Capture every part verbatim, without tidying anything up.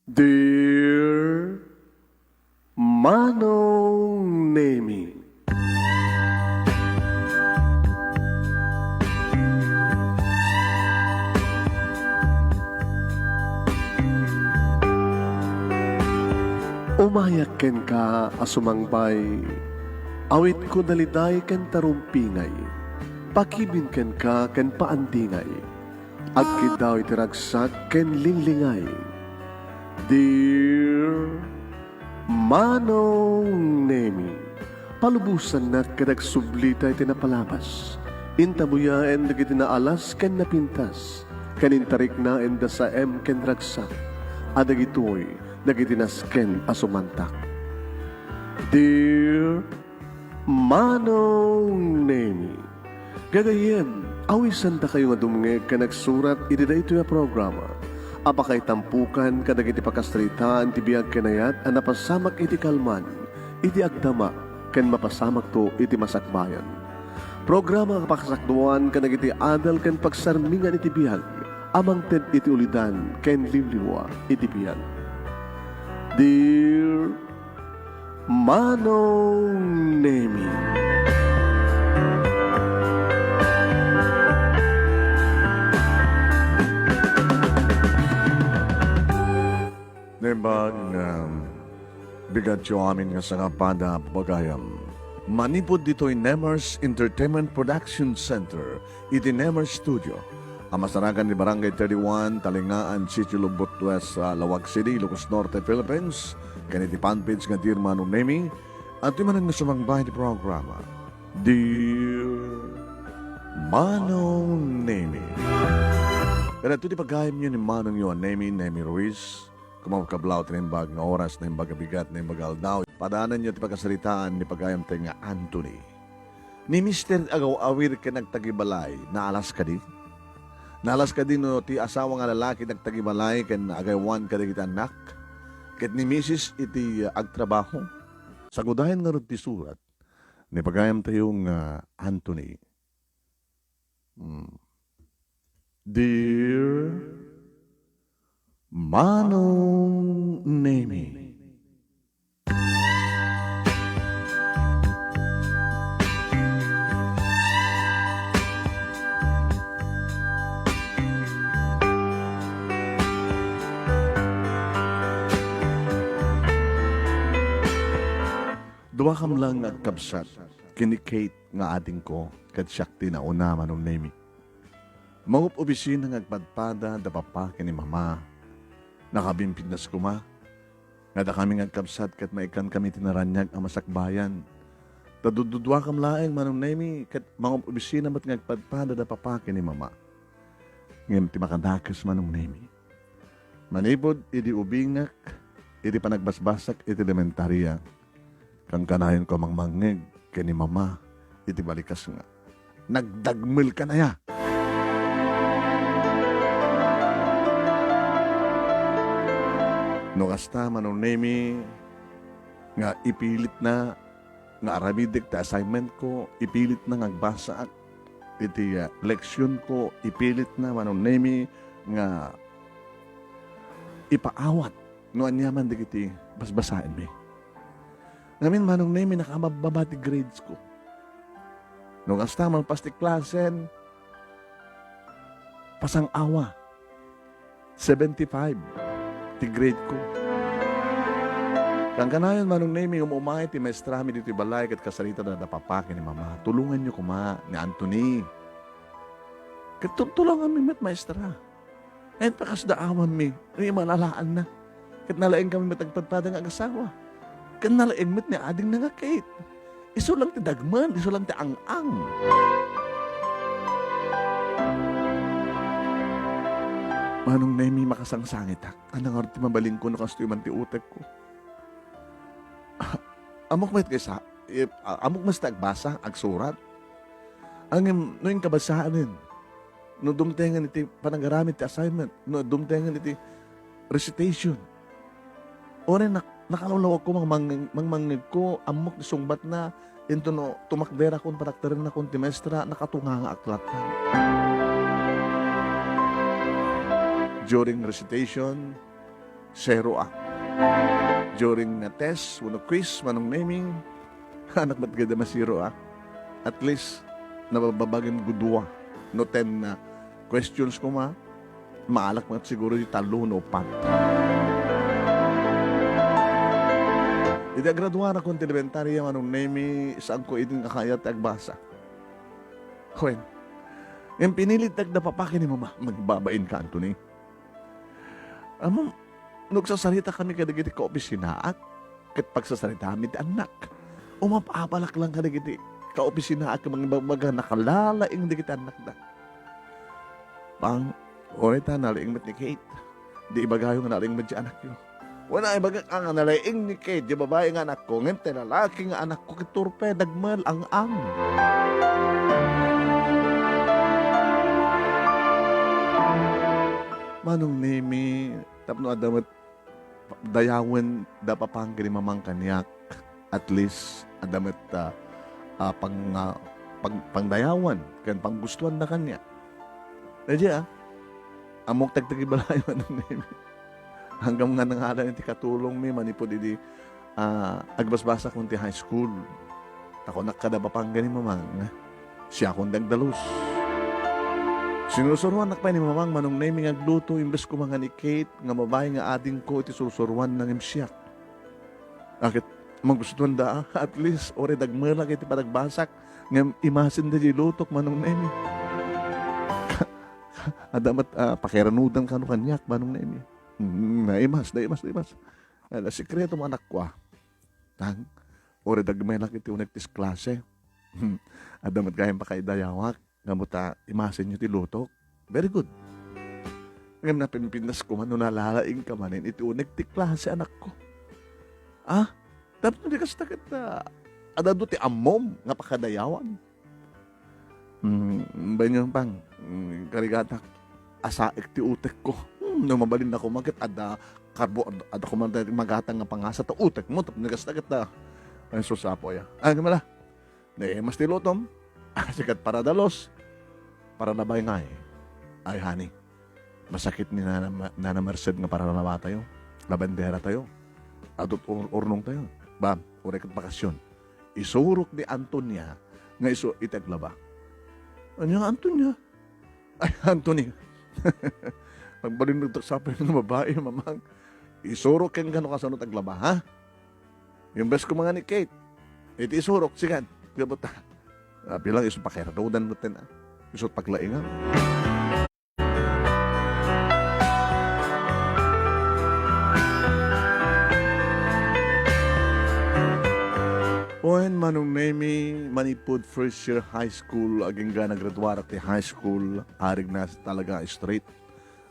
Dear Manong Nemi. Umayak kenka a sumangbay, awitko daliday ken tarumpingay, pakibin kenka ken paandingay. Agkiddaw iti ragsak ken linglingay. Dear Manong Nemi, palubosannak ket agsublita iti napalabas. Intabuyaen dagiti naalas ken napintas, ken intariknaen da saem ken ragsak, a dagitoy dagiti nasken a sumantak. Dear Manong Nemi, gagayyem, awisandakayo nga dumngeg ken agsurat iti daytoy a programa a pakaitampokan kadagiti pakasaritaan ti biag ken ayat a napasamak iti kalman, iti agdama, ken mapasamakto iti masakbayan. Programa a pakasakduan kadagiti adal ken pagsarmingan iti biag a mangted iti ulidan ken liwliwa iti biag. Dear Manong Nemi. Naimbag nga bigatyo amin nga sangapada, pagayam. Manipud ditoy Nemers Entertainment Production Center, iti Nemers Studio, a masarakan ni Barangay thirty-one, Talingaan, Sitio Lobbot West, sa Laoag City, Ilocos Norte, Philippines, ken iti fanpage nga Dear Manong Nemi, adtoy manen nga sumangbay iti programa, Dear Manong Nemi. Ken adtoy ti pagayamyo ni Manongyo a Nemi, Nemi Ruiz, kumakablaw ti naimbag nga oras, naimbag a bigat, naimbag a aldaw. Padananyo ti pakasaritaan ni pagayamtayo nga Anthony. Ni Mister agaw-awir ken agtagibalay, naalas kadi? Naalas kadi no ti asawa nga lalaki nagtagibalay ken agaywan kadagiti annak? Ket ni Misis iti, uh, agtrabaho? Sagudayan ngarud ti surat ni pagayamtayo nga Anthony. Hmm. Dear Manong Nemi. Duakam lang nga agkabsat ken ni Kate nga adingko, ket siak ti nauna, Manong Nemi. Mangup-obisina nga agpadpada da papa ken ni mama. Nakabimpignas koma nga dakami nga agkabsat ket maikkankami ti naraniag a masakbayan. Ta dudduduakam laeng, Manong Nemi, ket mangup-obisina met nga agpadpada da papa ken ni mama. Ngem ti makadakes, Manong Nemi, manipud idi ubingak iti panagbasbasak iti elementaria, kankanayonko a mangmangngeg ken ni mama iti balikas nga, "Nagdagmelkan aya?" No kasta, Manong Nemi, nga ipilitna nga aramidek ti assignment ko, ipilitna nga agbasaak iti, ah, leksyon ko, ipilitna, Manong Nemi, nga ipaawat no aniaman dagiti basbasaenmi. Ngamin, Manong Nemi, nakababbaba ti grades ko. No kasta, malpas ti klasen, pasang-awa. Seventy-five ti grade ko. Kankanayon, Manong Nemi, um-umay ti maestrami ditoy balay ket kasaritada da papa ken ni mama. "Tulonganyo koma ni Anthony. Ket tultulonganmi met, maestra. Ket pakasdaawanmi, no imalalaanna. Ket nalaingkami met agpadpada nga agasawa. Ket nalaing met ni adingna nga Kate. Isu lang ti dagmel, isu lang ti ang-ang." Manong Nemi, makasangsangitak. Ania ngarud ti mabalinko no kastoy man ti utekko? Ammok met kaysa, eh, a-, ammok met ti agbasa, agsurat. Ngem no inkabasaan, no dumtengen iti panagaramid ti assignment, no dumtengen iti recitation. Uray nak-, nakalawlawagko, mangmang-, mangmangngegko, ammok ti sungbatna, intono tumakderakon, panagterennakon ti maestra, nakatungangaak latta. During recitation, zero a. During nga test, wenno quiz, Manong Nemi, anak met gayam a zero a. At least, nababagim gudua. No ten na questions koma, maalak met siguro di tallo wenno uppat. Idi agraduarakon ti elementarya, Manong Nemi, saanko idin nga kayat ti agbasa. Wen, ngem pinilitak da papa ken ni mama, "Mangbabain ka, Anthony." Ammom, no agsasarita kami kadagiti kaopisinaak, ket pagsasaritaami ti annak, umap-apalak lang kadagiti kaopisinaak, mangibagbaga, nakalalaing dagiti annakda. Pang, uray ta, nalaing met ni Kate. Di ibagayo nga nalaing met ti anakyo. Wen, ibagak a nga nalaing ni Kate, ti babai nga anakko, ngem ti lalaki nga anakko ket turpe, dagmel, ang-ang. Manong Nemi, tapno adda met dayawen da papang ken ni mamang kaniak, at least, adda met, ah, ah, pang-, ah, pang-, pangdayawan ken panggustuanda kaniak. Daydi, ah, ammok ti agbalay, Manong Nemi. Ngem nga nangalan iti katulongmi manipud idi, ah, agbasbasakon ti high school. Ta kunak kada papang ken ni mamang, siakon ti agdalus. Sinusuroannak pay ni mamang, Manong Nemi, nga agluto, imbes koma nga ni Kate, nga babai nga adingko iti sursuroanna ngem siak. Ket, magustuanda, ah, at least, uray dagmelak iti panagbasak, ngem imasin daydi lutok, Manong Nemi. Adda met, ah, pakiranudan kano kaniak, Manong Nemi. Mm, naimas, naimas, naimas. Ala, sikreto mo, anakko, ah. Tang, uray dagmelak iti uneg ti klase. Adda met gayam pakaidayawak, ngem ta imasinyo ti lutok. Very good. Ngem napimpintas koma no nalalaing ka manen iti uneg ti klase, anakko. Ah, tapno di kasta ket, ah, adda adu ti ammom nga pakadayawan. Mm, bainyo pang, mm, karigatak, asaek ti utekko. Hmm, no mabalin na koma ket adda karbo, adda, adda koma ti magatang nga pangasa ta utekmo, tapno kasta ket ta. Ay, sus, Apo, ya. Ay, ngem ala. Naimas ti lutom. Sikat para dalos. Para labay ngay. Ay, honey. Masakit ni Nana, Nana Merced nga paralabatayo. Labandera tayo. Adut ur-, urnong tayo. Ba, uray ket bakasyon. Isurok ni Antonia nga isu iti aglaba. Ania nga Antonia? Ay, Anthony. Agbalin nagtaksapay nga babai, mamang. Isurok kenka no kasano ti aglaba, ha? Imbes koma nga ni Kate. Iti isurok, sikan. Gabot, ha? Ah, bilang isu pakiranudan mo ten, ah. Isu paglaingan. Wen, Manong Nemi, manipud first year high school, agingga nagraduarak ti high school, arigna talaga straight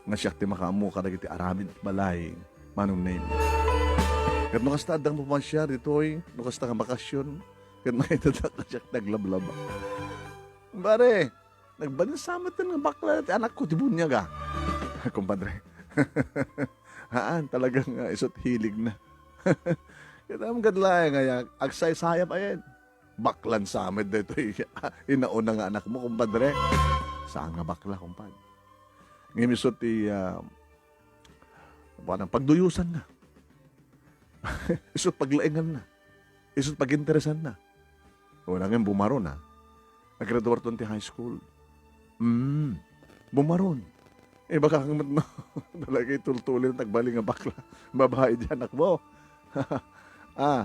nga siak ti makaammo kadagiti aramid balay, Manong Nemi. Ket no kasta, addang pumasiar ditoy, no kasta nga bakasyon, ket makitadak nga siak naglablaba. Pare, nagbalin sa met nga bakla ti anakko ti buniag, a. Kumpadre. Haan, talagang, ah, isu't hilig na. Kita mo, gadlayan nga yan, agsaysayap ayan. Baklan sa met daytoy inauna nga anakmo, kumpadre. Saan nga bakla, kumpad? Ngem isu ti, ah, kuan, pagduyusan na. Isu paglaingan na. Isu paginteresan na. Wala nga bumaron, ah. Naggraduarton ti high school. Mm. Bumaron. Eh, baka kang met no, talaga itultulin, nagbalin nga bakla. Babae di anakmo. Ah,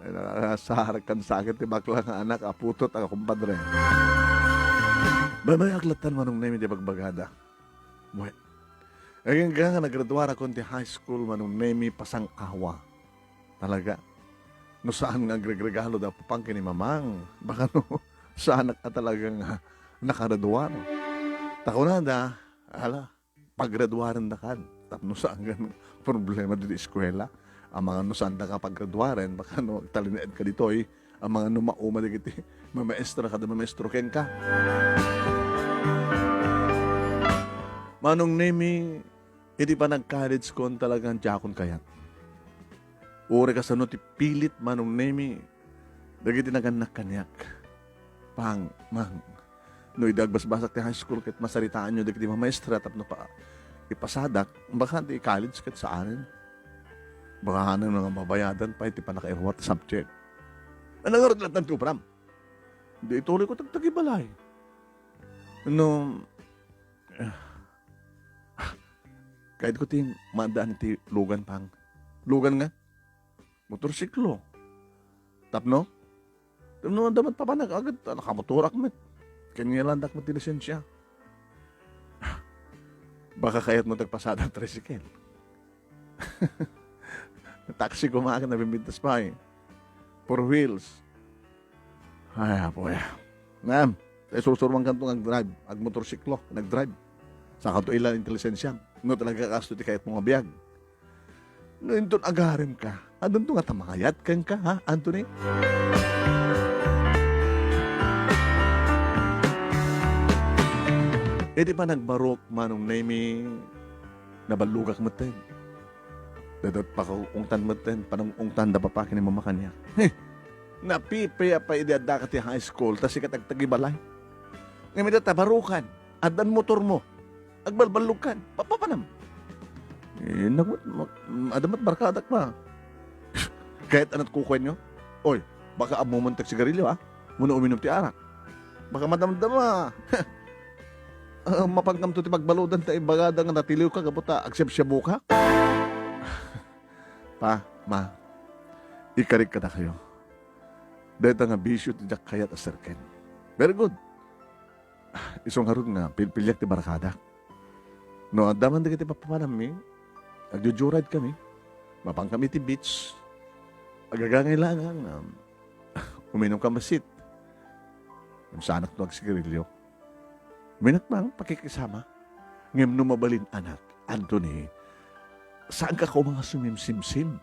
eh, nasarag kan sakit ti bakla nga anak, aputot, a kumpadre. Baybay-ak lattan, Manong Nemi, ti bagbagada. Wen. Agingga nga naggraduarakon ti high school, Manong Nemi, pasang-awa. Talaga. No saan nga agregregalo da papang ken ni mamang, baka no saanak a talaga nga nakaraduar. Ta kunada, ala, pagraduarendakan. Tapno saan nga problema ditoy eskuela. Amangan no saanda nga pagraduaren, baka no agtalinaed ka ditoy, amangan no mauma dagiti mamaestra kada mamaestro kenka. Manong Nemi, iti panag-college kon talagang diakon kayat. Uray kasano ti pilit, Manong Nemi, dagiti nagannak kaniak. Pang, mang, no idi agbasbasak ti high school ket masaritaanyo dagiti mamaestra tapno pa, ipasadak, baka ti college ket saanen. Baka ano nga mabayadan pay ti pannakairuar ti subject. Ano nga rod latta ti ubram? Di ituloy ko tagtagibalay. No, eh, kayat ko ti maadaan ti lugan pang. Lugan nga? Motorsiklo. Tapno? Tapno, adda met papanak, agad, ah, nakamotorak met. Ken nga landak met ti lisensia. Baka kayat mo tagpasada tricycle. Taxi kumakan, nabimbintas pay. Four wheels. Ay, apo ya. Ngem, tay sursuruan kanto nga agdrive, agmotorsiklo, nagdrive. Saan kanto ila intelligensiam? No talaga kasto ti kayat mo nga biag. No inton agarem ka, adunto nga tamayat kenka, ha, Anthony? Idi pa nagbarok, Manong Nemy, naballogak metten. Dadat pakaungtan metten, panung-ungtan da papa ken ni mama kaniak. He! Napipiya pay idi addaka ti high school, ta sika ti agtagibalay. Ngem ita ta barokan, addan motormo. Agbalballogkan, papapanam. Eh, nagmat-, ma-, adda met barkadak pa. Kayat anat kukuenyo? Oy, baka ammom ti agsigarilio, ha? Wenno uminom ti arak. Baka madamdama. Ah, mapankamto ti pagbaludan ta ibagada nga natiliwka gapu ta agsiabsiabuka. Pa, ma, ikarik kadakayo. Dayta nga bisio ti diak kayat a serken. Very good. Isu ngarud nga pilpiliak ti barkadak. No adda man dagiti papapanammi, agjo-joyride kami, mapankami ti beach, agagangay laeng nga uminumka bassit. Ngem saanakto agsigarilio. Minatmang pakikisama. Ngem no mabalin, anak, Anthony, saanka koma nga sumimsimsim.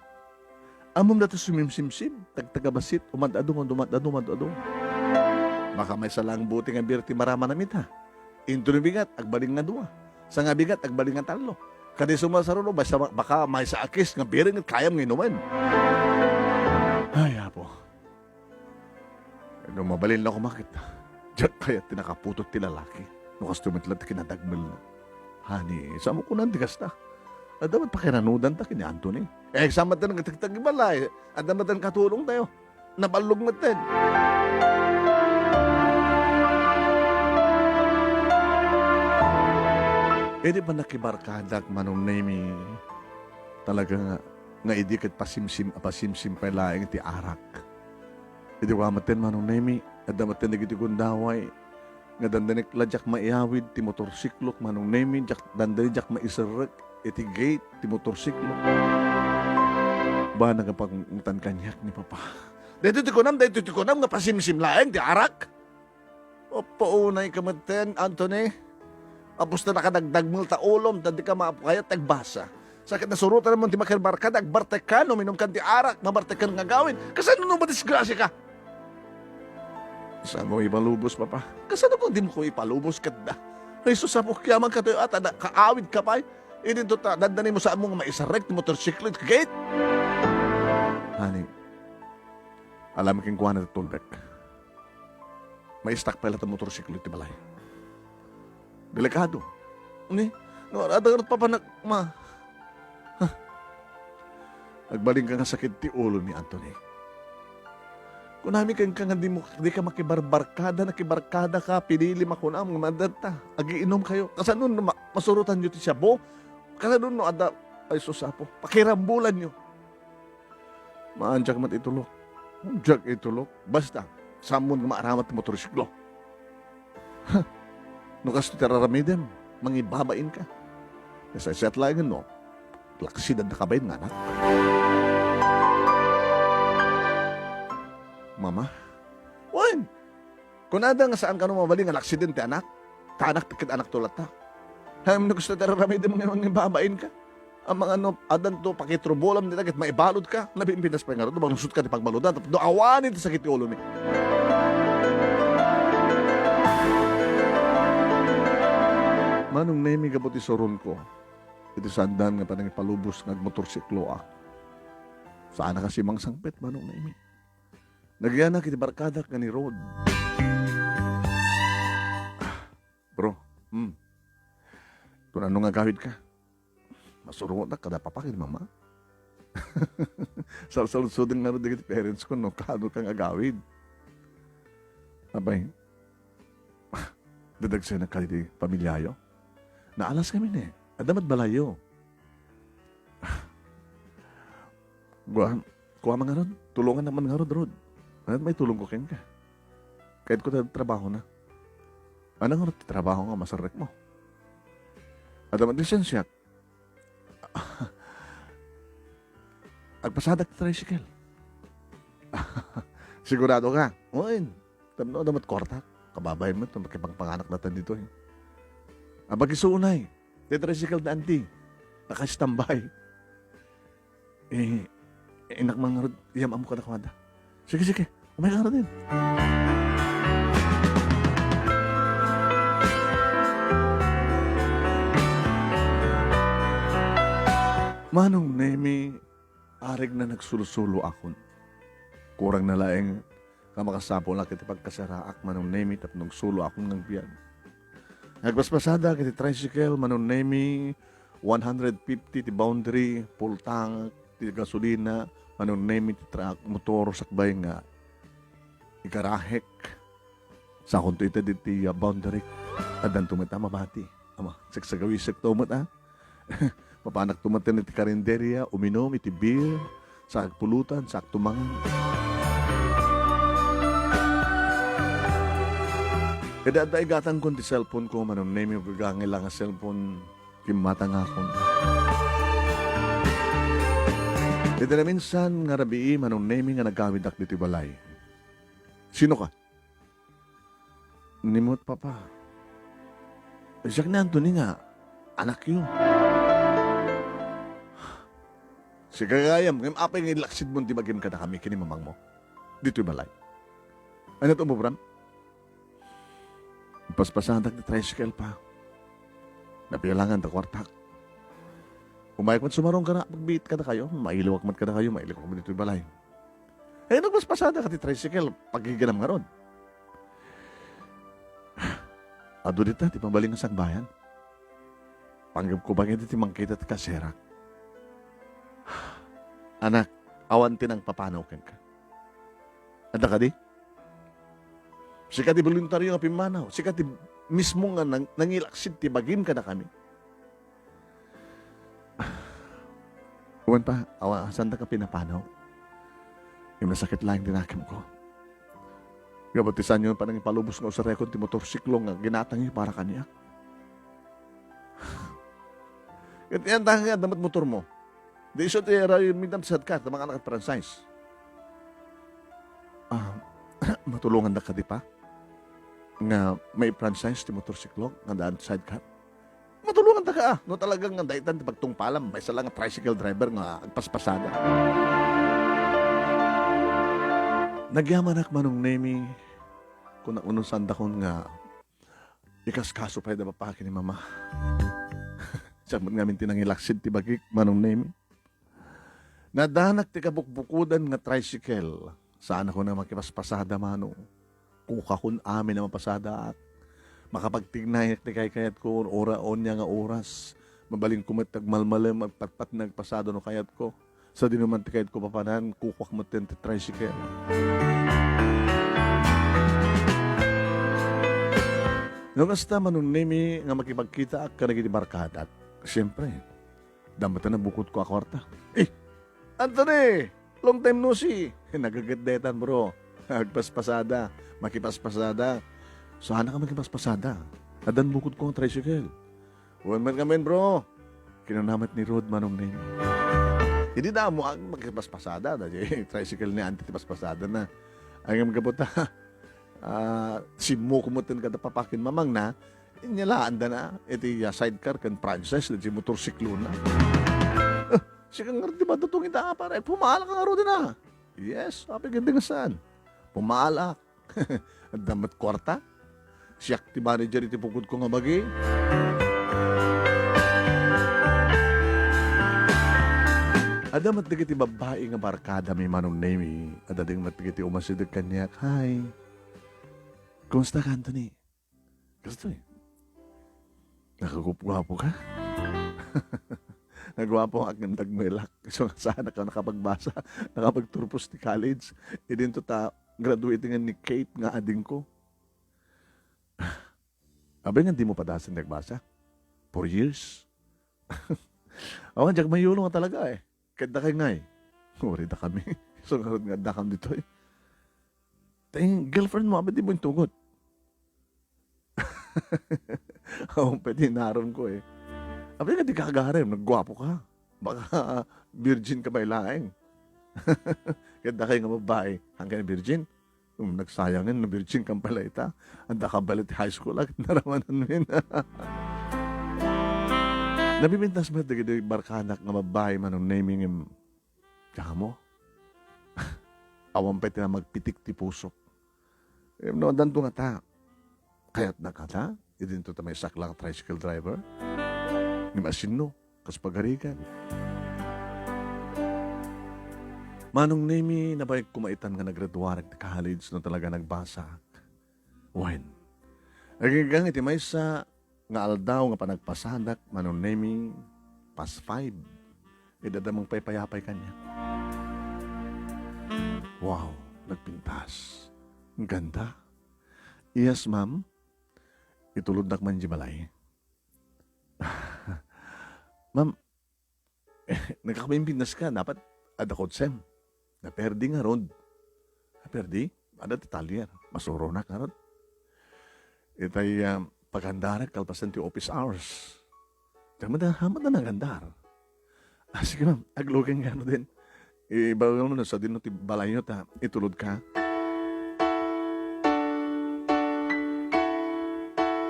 Ammom dayta sumimsimsim, tagtagabassit, umad-adu, umad-adu, umad-adu. Baka maysa laeng buti nga beer ti maramanam ita. Inton bigat, agbalin nga dua. Sangabigat, agbalin nga tallo. Kadi sumasaruno, basta ma-, baka maysa a case nga beer nga kayam nga inumen. Ay, Apo. No mabalin la koma ket, diak kayat ti nakaputot ti lalaki. No kastoy met la ti kinadagmelna. Honey, saan mo kunan ti kasta? Adda met pakiranudanta ken ni Anthony. Eh, saan met nga tagtagibalay? Adda met katulongtayo. Naballog met ten. Idi pa nakibarkadak, Manong Nemy, talaga nga, nga idi ket pasimsim, pasimsim pay laeng ti arak. Idi wa met ten, Manong Nemy, adda met ten dagiti gundaway nga dandani la diak maiyawid ti motorsiklok, Manong Nemy, diak, dandani diak maiserrek iti gate ti motorsiklo. Ba, nagapangungtan kaniak ni Papa. Daytoy ti kunam, daytoy ti kunam nga pasimsim laeng ti arak. Apo, unayka met ten, Anthony. Apos ta nakadagdagmel ta ulom, ta dika maapkayat agbasa. Sa ket nasurotan mo ti makibarkada, agbartekkan, uminumkan ti arak, mabartekkan nga agawid. Kasano no madisgrasiaka? Saan mo ipalubos, Papa? Kasano kung di mo ko ipalubos ket da? Ay, sus, Apo, kiaman katayo ata, da, kaawid ka pay. Idinto ta, dandani mo sa mo nga maiserrek ti motorsiklo iti gate. Honey, alam kenkuana ti tulbek. Maistak pay la ti motorsiklo iti balay. Delikado. Ni, no, adda ngarud papanak, ma. Huh. Agbalinka nga sakit ti ulomi, Anthony. Kunami kenka nga di mo, di ka makibarbarkada, nakibarkada ka, pinili makunam nga madadta. Agiinom kayo. Kasano no ma-, masurotan yo ti shabu? Kasano no adda, ay sus, Apo, pakirambulanyo. Maan, diak met itulok. Diak itulok. Basta, sammon nga maaramat ti motorsiklo. Ha? No kastoy ti raramidem, mangibabain ka. Nasaysayat laengen no, laksidan da kabain nga anak. Mama? Wen! Kunada nga saan kano mabalin nga laksiden ti anak? Ta anak ket anak to latta. Ham, no kastoy ti raramidem nga mangibabain ka. Amangan no, addanto pakitrubolam dita ket maibalud ka. Nabimbinas pay ngarud, no bangsutka ti pagbaludan. Tapno awanen ti sakit ti ulomi. Manong Nemy, gapu ti suronko, iti saandan nga panangipalubos nga agmotorsikloak. Saanak a simangsangpet, Manong Nemy. Nagyanak iti barkadak nga ni Rod. Ah, bro, hmm. Kunano nga agawid ka? Masurotak kada papa ken mama? Salsaludsoden ngarud dagiti parents ko no kaano kang agawid. Apay, dadagsaynak kadi pamiliayo? Naalas kami ne. Adda met balayyo. Kua, kua man ngarud, tulongannak man ngarud, Rod. Ania ti maitulongko kenka? Kayatko ti trabahona. Ania ngarud ti trabaho nga maserrekmo? Adda met lisensiak. Agpasadak ti tricycle. Sigurado ka? Wen. Tapno adda met kuarta. Kababain met, makipangpanganak daytan ditoy. Apay, isu unay. Ti tricycle da, anti. Naka-standby. Eh, eh, innak man ngarud, iyam-ammo kadakuada. Sige, sige. Umay ka ngarud. Manong Nemi, arigna nagsulosuloakon. Kurangna laeng nga makasapulak iti pagkasaraak, Manong Nemi, tapno agsuloakon nga agbiag. Nagpaspasadak iti tricycle, Manong Nemi, one hundred fifty ti boundary, full tank ti gasolina, Manong Nemi, ti truck, motor, sakbay nga igarahek. Sakonto ita diti, ah, boundary. Addanto met a mabati. Ama, sagsagawisekto met, ah. Mapanakto met iti karinderia, uminum iti beer, sa agpulutan, sa agtumangan. Ket adda igatangkon ti cellphone ko, Manong Nemi, gagangila nga cellphone, kimmatangakon. Iti naminsan nga rabii, Manong Nemi, nga nagawidak ditoy balay. Sino ka? Ni met, Papa. Siak ni Anthony nga anakyo. Sika gayam, ngem apay nga ilaksidmo ti bagim kadakami ken ni mamangmo ditoy balay? Ania ti umubram? Paspasadak ti tricycle, Pa. Napialangan ta kuartak. Umayek met sumarong kana, pagbiit kadakayo, mailiwak met kadakayo, mailiwak met ditoy balay. Eh, nagpaspasadak ti tricycle, pagiganam ngarud. Adu dita ti mabalin nga sangbayan. Panggepko bangin ti mangkita ti kaserak. Anak, awan ti nangpapanaw kenka. Adda kadi? Sika ti boluntario nga pimmanaw. Sika ti mismo nga nang-, nangilaksid ti bagim kadakami. Wen, Pa, awa, sandaka pinapanaw. Ngem nasakit laeng ti nakemko. Gapu ti saanyo panangipalubos nga usarekon ti motorsiklo nga ginatangyo para kaniak. Ket yan, ta nga adda met motormo. Di isu ti aramidam ti sidecar, ta mangaanak ti franchise. Ah, matulongandak kadi, Pa, nga mai-franchise ti motorsiklo nga addaan ti sidecar? Matulongantaka, ah, no talaga nga daytan ti pagtungpalam, maysa la nga tricycle driver nga agpaspasada. Nagyamanak, Manong Nemi, kunak, no saandakon nga ikaskaso pay da Papa ken ni Mama. Siak met ngamin ti nangilaksid ti bagik, Manong Nemi. Nadanak ti kabukbukodan nga tricycle. Saan ako na makipaspasada, Manong. Kukakon amin a mapasadaak. Makapagtignayak ti kaykayatko, ora, onia nga oras. Mabalinko met agmalmalem, agpatpat nga agpasada no kayatko. Sadino man ti kayatko papanan, kukuak met ti tricycle. No kasta, Manong Nemi, nga makipagkitaak kadagiti barkadak, siempre, damatan a bukotko a kuarta. Eh, Anthony! Long time no see! Nagaget daytan, bro. Agpaspasada. Makipaspasada. Saan ka makipaspasada? Addan bukotko nga tricycle. Wen met ngamin, bro. Kinuna met ni Rod, Manong Neng. Idi damo, ag-, makipaspasada. Da, tricycle ni Auntie ti paspasada na. Ay, ngem gapu ta, ah, simmuko met kada Papa ken Mamang na, inyalaanda na iti, ah, sidecar ken franchise, iti motorsiklona. Eh, sika ngarud ti madutong ita, pare, pumala ka ngarud na. Yes, apay ket di nga saan. Pumala. Adda met kuarta. Siak ti manager iti bukodko nga bagi. Adda met dagiti babbai nga barkadami, Manong Nemi. Adda dagiti umasideg kaniak. Hi. Kumusta ka, Anthony? Kastoy. Nakagupguapo ka? Naguapo nga agindagmelak. So, saan ka nakapagbasa, nakapagturpos ti college. Idinto ta graduating ni Kate nga adingko. Abay nga di mo padasan nagbasa? Four years? Awan, diak mayulo nga talaga eh. Ket dakay ngay. Uri da kami. So, ngarud nga adda kam ditoy. Ta ing girlfriend mo, abay di mo intugot. Awan pay ti inaramko eh. Abay nga di ka agarem, nagguapo ka. Baka virgin ka pay laeng. Ket dakay nga babai, hangkan virgin? Um, nagsayangen no virgin kan pala ita. Adda ka bali ti high school, agnaramanamin. Nabibintas met dagiti barkanak nga babai, Manong Nemy, ngem kamo? Awan pay ti namagpitik ti pusok. Ngem no addanto ngata, kayatna kata? Idinto ta maysak la nga tricycle driver? Ngem asinno? Kas pagarigan. Manong Nemy, nabayag koma itan nga nagraduarak ti college no talaga nagbasaak. Wen, aginggang iti maysa nga aldaw nga panagpasadak, Manong Nemy, past five. Idadamang paypayapay kaniak. Wow, nagpintas. Ang ganda. Yes, ma'am. Itulodnak man di balay. Ma'am, nagkakapinpintas ka, dapat adda kotsem. Naperdi ngarud. Naperdi? Adda ti talyer. Masuronak ngarud. Itay, ah, pagandarek kalpasan ti office hours. Diak met, diak met nagandar. Ah, sige, ma'am, aglugen nga no din. Ibaga mo no, sadino ti balayyo ta itulod ka.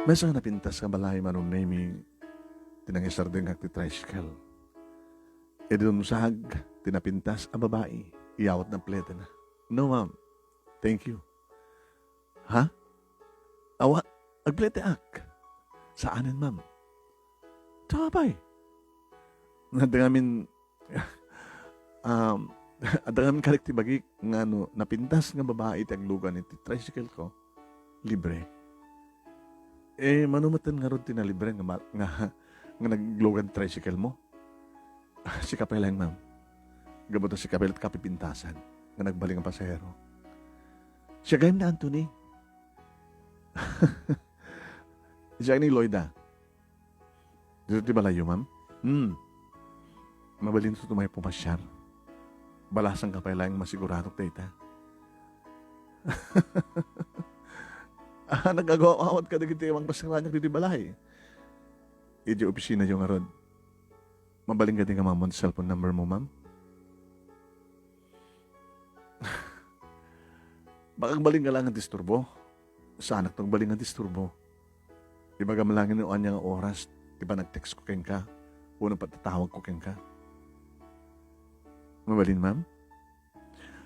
Maysa nga napintas nga balay, Manong Nemy, ti nangisardengak ti tricycle. Idi dumsag ti napintas a babai, iyawatna pletena. "No, ma'am. Thank you." "Ha? Awa, agpleteak." "Saanen, ma'am?" "Apay, adda ngamin, um, adda ngamin kalik ti bagik nga no napintas nga babai ti aglugan iti tricycle ko, libre." "Eh, mano met ngarud ti nalibre nga ma-, nga, nga naglugan tricycle mo?" "Sika pay laeng, ma'am. Gapu ta sika pay laeng ti kapipintasan nga nagbalin nga pasahero." "Siak gayam ni Anthony." "Siak ni Loida." "Dito ti balayyo, ma'am?" "Hmm. Mabalinto ti umay pumasiar. Balasanka pay laeng, masiguradok dayta." "Ah, nagagaw-awat kadagiti mangpasiraniak ditoy balay?" "Idiay opisinayo ngarud." "Mabalin kadi nga maammoan ti cellphone number mo, ma'am?" "Baka agbalin ka laeng nga disturbo." "Saanak ti agbalin nga disturbo. Ibagam laeng no ania nga oras ti panag-text ko kenka wenno pagtatawag ko kenka." "Mabalin, ma'am?"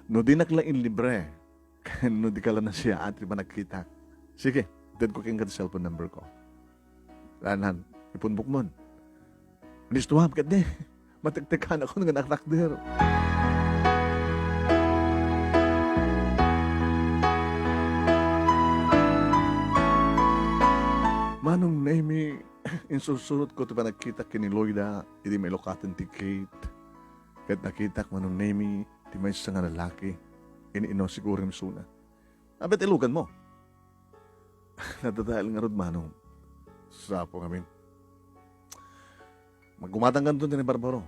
"No dinak la inlibre, ken no dika la nasayaat ti panagkitak, sige, itedko kenka ti cellphone number ko. Lanan, ipunbukmon. Listoam ketdi. Matektekanakon nga nakrakder." Manong Nemy, insursurotko ti panagkitak ken ni Loida idi mailukaten ti gate. Ket nakitak, Manong Nemy, ti maysa nga lalaki, in-ino siguro imsuna. "Apay ti iluganmo?" "Nadadael ngarud, Manong." "Sapo ngamin. Maggumatangkanto ti ni Barbaro.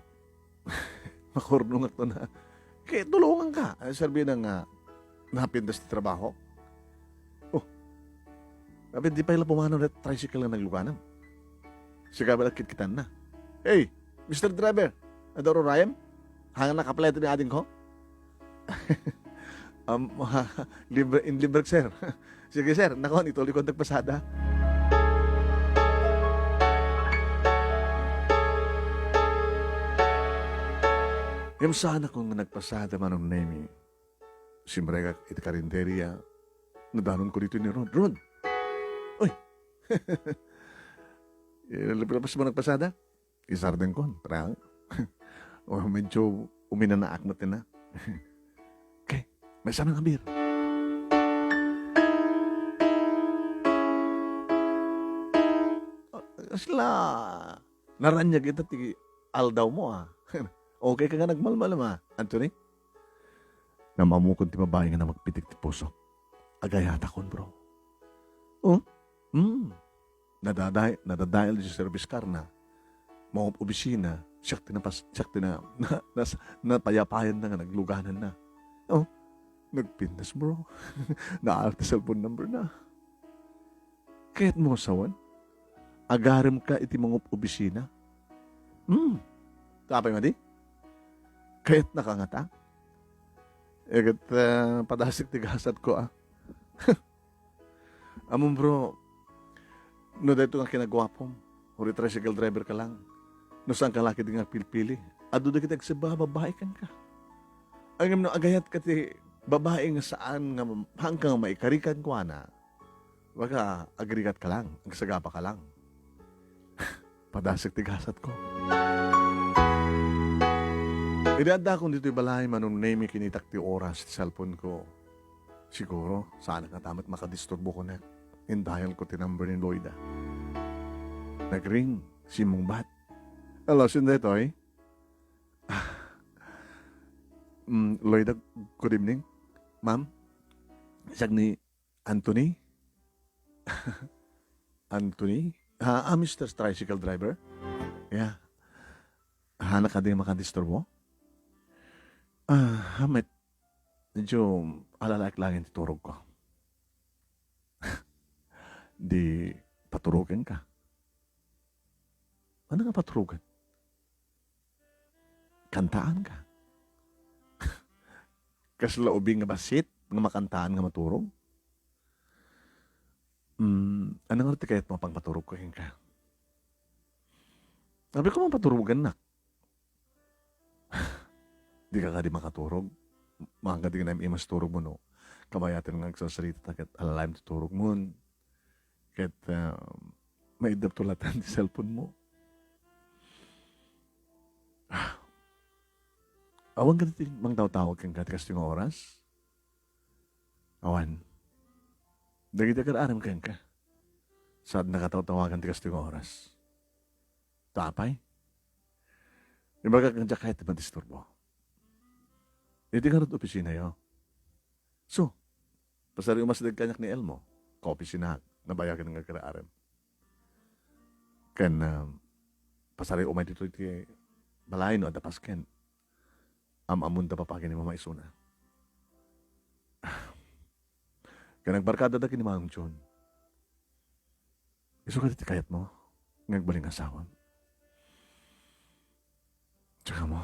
Makurnongakto na. Ket tulonganka. Ay, serbina nga napintas ti trabaho." "Oh. Apay, di pay la pumanaw dayta tricycle nga nagluganam. Sika bala kitkitanna. Hey, Mister Driver, adda urayem? Hangan nakaplete ni adingko?" "Um, libre, inlibrek, sir." "Sige, sir. Nakon, ituloy ko nagpasada." Ngem saanakon nga nagpasada, Manong Nemy. Simrekak iti karinderia. Nadanonko ditoy ni Rod. "Rod! Uy!" "Ilaplasmo nagpasada?" Isardengkon, parang, o, medyo uminanaak met ina. "Okay, maysa nga beer." Ah, kasla, naraniag ita ti aldawmo, ah. Okay ka nga nagmalmalem, ah, Anthony? Namamukon ti babai nga namagpitik ti pusok. Agayatakon, bro. Oh? Hmm. Nadaday-, nadadael ti service car na. Mangub-obisina, siak ti napas-, siak ti na, na, nas-, napayapayan na nga nagluganan na. Oh, nagpintas, bro. Naarak ti cellphone number na. Kayatmo nga sawen? Agarem ka iti mangub-obisina? Hmm. Apay madi? Kayatna ka ngata? Iket, ah, padasik ti gasatko, ah. Ammom, bro, no daytoy nga kinaguapom, uri tricycle driver ka lang. No saan ka la ketdi nga pilpili, adu dagiti agsebba a babbai kenka. Ngem no agayat ka ti babai nga saan nga mam-, haanka nga maikari kenkuana, baga, agrigat ka lang, agsagaba ka lang. Padasik ti gasatko. Idi addakon ditoy balay, Manong Nemy, kinitak ti oras ti cellphone ko. Siguro, saanak ngata met makadisturbo kunak. Indial ko ti number ni Loida. Nagring, simmungbat. Hello, sino daytoy? Mm, Loida, good evening. Ma'am, siak ni Anthony? Anthony? Ah, ah, Mister Tricycle Driver? Yeah. Haanak kadi makadisturbo? Ah, met, medyo alalaek laeng ti turogko. Di paturogenka. Ano nga paturogen? Kantaanka. Kasla ubing nga bassit nga makantaan nga maturog? Mm, ano nga ti kayatmo a pangpaturogko kenka? Sabi ko, mapaturogennak. Dika kadi makaturog? Mangkadi nga naim-imas turogmo no kabayaten nga agsarsarita ta ket alalaem ti turogmon. Ket, ah, maiddapto latta ti cellphone mo. Awan kadi ti mangtawtawag kenka ti kastoy nga oras? Awan. Dagiti agar-arem kenka, saanna katawtawagan ti kastoy nga oras. Ta apay? Ibagak nga diak kayat ti madisturbo. Idi ngarud opisinayo. So, pasariyo masdeg kaniak ni Elmo, kaopisinaak, nabayagen nga agar-arem. Ken, ah, pasariyo umay ditoy ti balay no adda pasken. Am-ammon ta papagen ni mama isuna. Ken nagbarkada dagiti ni Manong John. Isu kadi ti kayatmo nga agbalin nga asawam? Tsaka mo,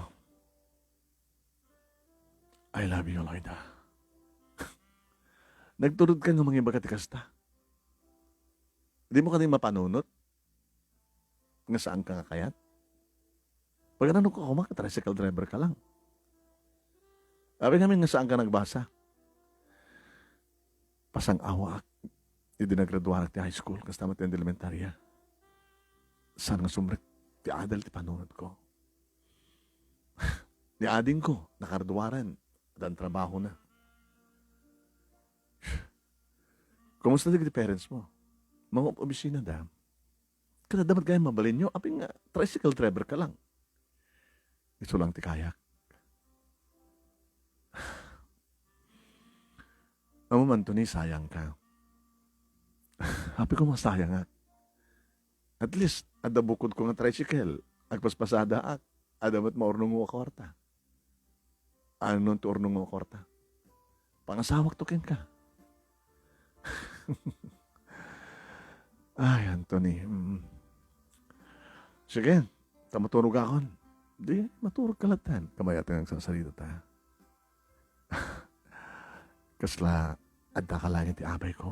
I love you, Loida. Nagturodka nga mangibaga ti kasta. Dimo kadi mapanunot nga saanka nga kayat? Pagano ka koma, tricycle driver ka lang. Apay ngamin nga saanka nagbasa? Pasang-awaak idi nagraduarak ti high school, kasta met ti elementarya. Saan nga sumrek ti adal ti panunotko. Ni adingko, nakaraduaran, addan trabahona. Kumusta dagiti parents mo? Mangub-obisinada. Ket adda met gayam mabalinyo, apay nga tricycle driver ka lang. Isu lang ti kayak. Ammom, Anthony, sayangka. Apay koma sayangak? At least, adda bukodko nga tricycle. Agpaspasadaak. Adda met maurnongo a kuarta. Anon ti urnongo a kuarta? Pangasawakto kenka. Ay, Anthony. Mm. Sige, ta maturogakon. Di, maturogka latta. Kabayaten nga agsarsarita ta. Kasla, addaka laeng iti abayko.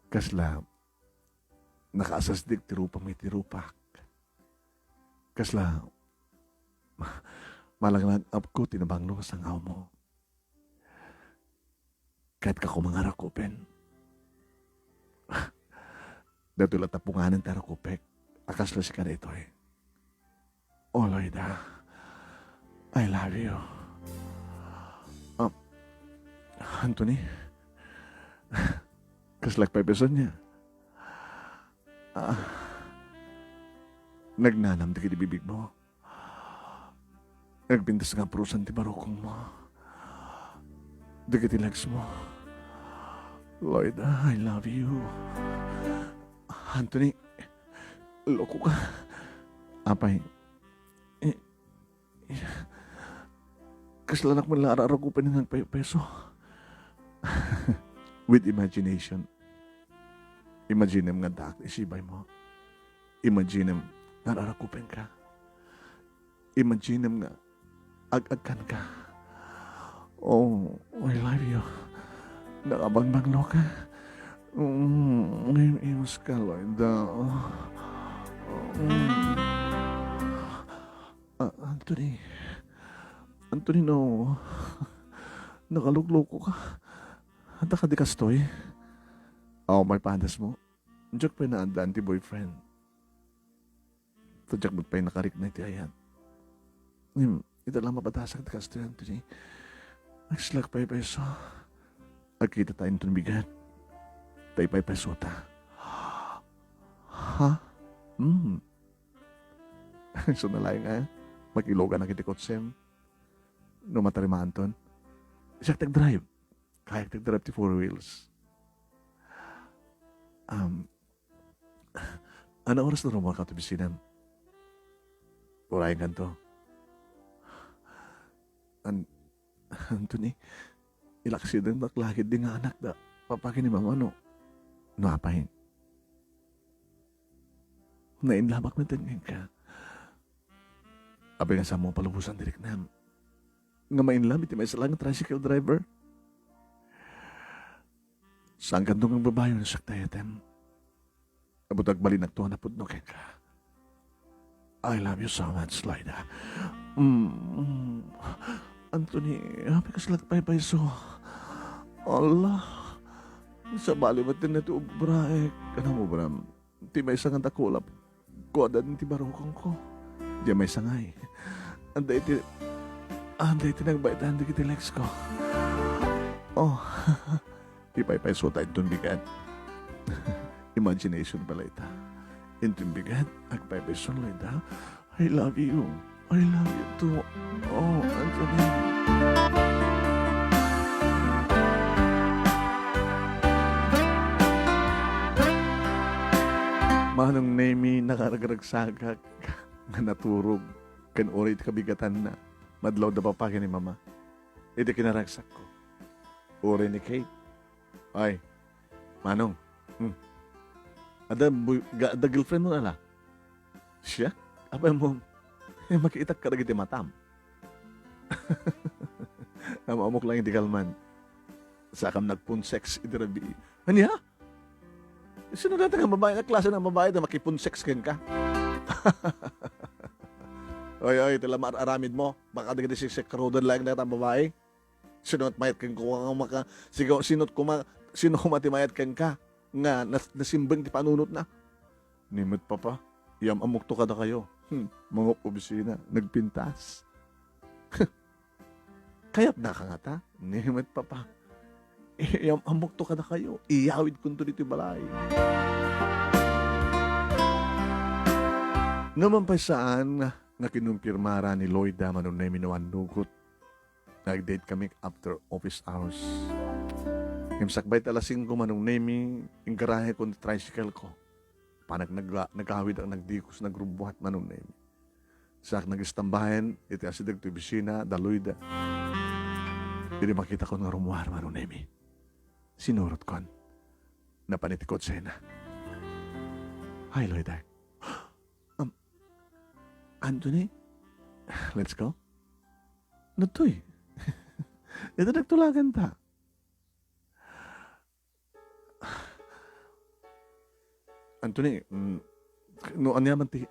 Kasla, nakaasasdek ti rupam iti rupak. Kasla, malaglag-apko ti nabanglo nga sangawmo. Kayatko koma nga rakupen. Daytoy latta punganen ti rakupek a kasla sika daytoy. Oh, Loida, I love you. Ah, Anthony, kaslak pay peso niya. Ah, Nagnanam dagiti bibigmo. Nagpintas nga apurusan ti barukongmo. Dagiti legsmo. Lloyd, I love you. Anthony, loko ka. Apay, eh, eh, kaslanak man la ararugopen nga agpaypayso. With imagination. Imaginem nga addaak ti sibaymo. Imaginem nga ararugopenka. Imaginem nga ag-agkanka. Oh, I love you. Nakabangbanglo ka. Mm, im-, imus ka, Lloyd. Ah, mm. Ah, Anthony. Anthony, no. Nakalukloko ka. Adda kadi kastoy? Aw, maipadasmo. Diak pay naaddaan ti boyfriend. Ta diak met pay nakarikna iti ayat. Ngem, ita la mapadasak ti kastoy, Anthony. Agslak pay payso. Agkitata inton bigat. Ta ipaypaysota. Ha? Hmm. Isu na laeng a, makiluganak iti kotsem. No matarimaanton. Siak ti agdrive. Kayak ti agdrive ti four wheels. Um, Ano oras no rummuarka ti opisinam? Urayenkanto. An-, Anthony, ilaksidengnak la ketdi nga anak da papa ken ni mama no, no apay. Nainlabak met kenka. Apay nga saanmo palubosan ti riknam. Nga mainlove iti maysa la nga tricycle driver? Saankanto nga agbabayo no siak ti ayatem. Apo ta agbalinakto a napudno kenka. I love you so much, Lloyda. Mm, mm. Anthony, apay kaslak paypayso. Allah, sabali met ti obraek. Anam obram? Ti maysa nga dakula, kuadan ti barukongko. Diay maysa ngay. Adda iti, adda iti nagbaetan dagiti legs ko. Oh, ipaypayso ta inton bigat. Imagination pay la ita. Inton bigat, agpaypayso la ita. I love you. I love you too. Oh, Anthony. Manong Nemy, nakaragragsakak nga naturog ken uray iti kabigatanna, madlawda papa ken ni mama. Iti kinaragsakko, uray ni Kate. Ay, Manong, hmm. Adda boy-, ga-, adda girlfriend mo na la? Siya? Apay mo, eh, makiitak kadagiti matam. Am-amok lang iti kalman. Sakam nagpunsex iti rabii. Ania? Sino dayta nga babae? Nga klase nga babae ta makipunsex kenka? Oy, oy, iti la mar-aramid mo. Baka dagiti siksikarudan laeng dayta nga babae. Sino ti mayat kenka nga maka-, sigaw, sino ti kuma-, sino koma ti mayat kenka nga nas-, nasimbeng ti panunotna? Ni met, Papa, iyam-amokto kadakayo. Hmm, mangup-obisina, nagpintas. Kayatnaka ngata? Ni met, Papa, iyam-amokto kadakayo. Iyawidkonto ditoy balay. Ngem pay saan nga kinumpirmara ni Lloyda Manong Nemy no annugot nga agdate kami after office hours. Ngem sakbay ta alas singko, Manong Nemy, inggarahekon ti tricycle ko. Panak nag-, nagawidak nagdikos nagrubbuat, Manong Nemy. Saak nagistambayan iti asideg ti opisina da Lloyda. Idi makitakon nga rummuar, Manong Nemy, sinurotkon. Napan iti kotsena. Hi, Lloyda. Um, Anthony? Let's go? Natoy. Ita nagtulagan ta. Anthony, mm, no aniaman ti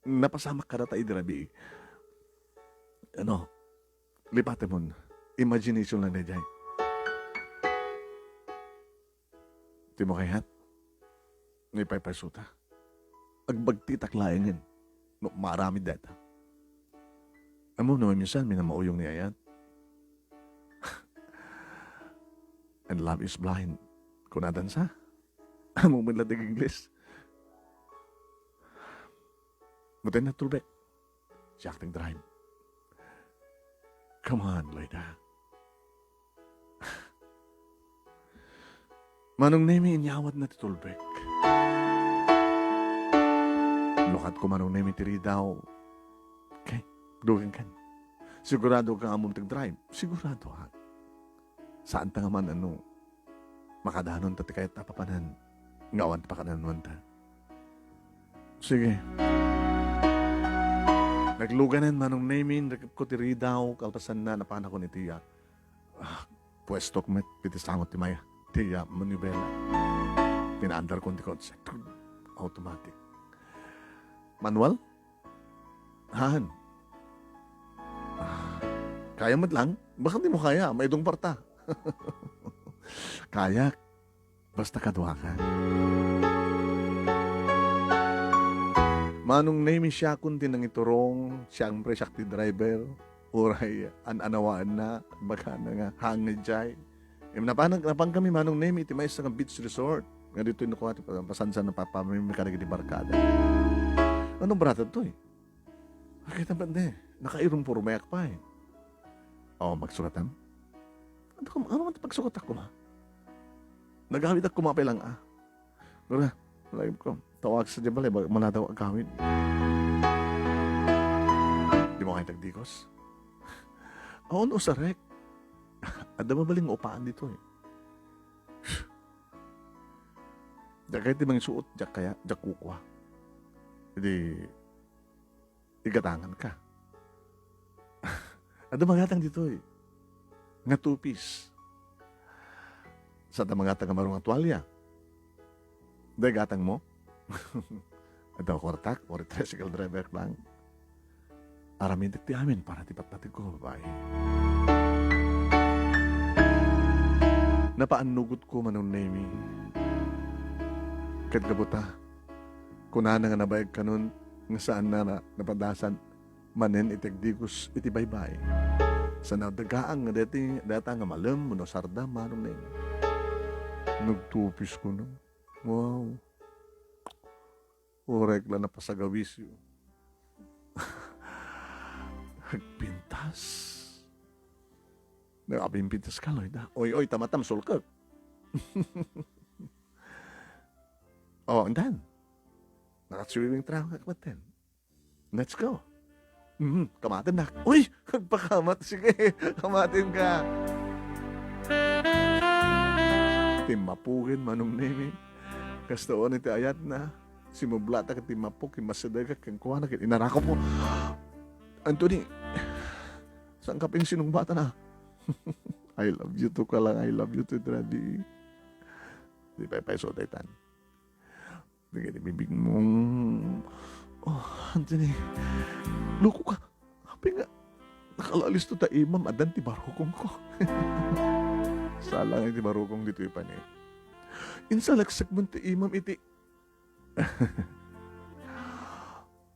napasamak kadata idi rabii. Ano, lipatemon. Imagination lang daydiay. Ti makayat, no ipaypayso ta. Agbagtitak laengen no maaramid dayta. Ammo no maminsan, minamauyong ni ayat. And love is blind. Kunadan sa? Ammo man la ti Ingles. Pwede na tulbek. Siak ti drive. Come on, Loida. Manong Nemi, inyawatna ti tulbek. Lukatko, Manong Nemi, ti ridaw. Okay, duking kan. Sigurado ka nga ammom ti drive? Sigurado, ha? Saan ta nga man, ano, makadanonta ti kayat a papanan nga awan ti pakadanuanta. Sige. Nagluganen, Manong Nemi, inrikepko ti ridaw, kalpasanna, napanakon iti, ah, ah, puestok met iti sango ti may-, ti, ah, manibela. Pinaandarkon ti kotse. Automatic. Manual? Han. Ah, kaya met lang? Baka di mo kaya, maidong parta. Kaya, basta kaduakan. Manong Nemi, siakon ti nangiturong, siyempre, siak ti driver. Uray, an-anawaanna, bagana nga, hangin jay. Em, napan-, napan kami, Manong Nemi, iti maysa nga beach resort. Nga ditoy no kuwati, pasansa na papamimi kadagiti barkada. Anong brother to, eh? Kita ba, ne? Nakairumpormeak pa, eh. Oh, magsugatan? Ano ka, ano man ti pagsugatak kuma? Nagawid ak kuma pay lang, ah. Pero, lagi ko, tawag sa di balay, bag-, maladaw agawid. Di mo kaya tagdikos? Oo, no, sarek. Adda mabaling nga upaan dito, eh. Diak kaya ti mangisuot, diak kaya, diak kukua. Idi, igatangan ka. Adda magatang ditoy. Nga two-piece. Sa adda magatang nga marong a tualya. Adda igatang mo? Adda kuartak, or tricycle driver lang. Aramidek ti amin para ti patpategko nga babai. Napaannugotko, Manong Nemi. Ket gapu ta, kunana nga nabayag kanon nga saanna na napadasan manen iti agdikos iti baybay. Sa nadagaang nga deti, data nga malem wenno sarda, Manong Nemi. Nagtupis kuno. Wow. Uray la napasagawisyo. Agpintas. Nakapimpintas ka, Loida. Oy, oy, tamatam, sulkek. Oh, and then? Naka-swimming trunk ka, kapatid. Let's go. Mhm, kamaten na. Uy! Agpakamat. Sige, kamaten ka. Timmapugen, Manong Nemi. Kastoon iti ayatna. Simublatak iti mapuk, immasidegak kenkuana, ket inarakupko, "Anthony, saan ka pinsinungbatan, ah?" "I love you too ka lang, I love you too, Daddy." Di paypayso daytan. Dagiti bibigmo. Oh, Anthony, loko ka. Apay nga, nakalaalisto ta imam, addan ti barukongko. Sala nga iti barukong ditoy pani. Insalaksakmo ti imam iti,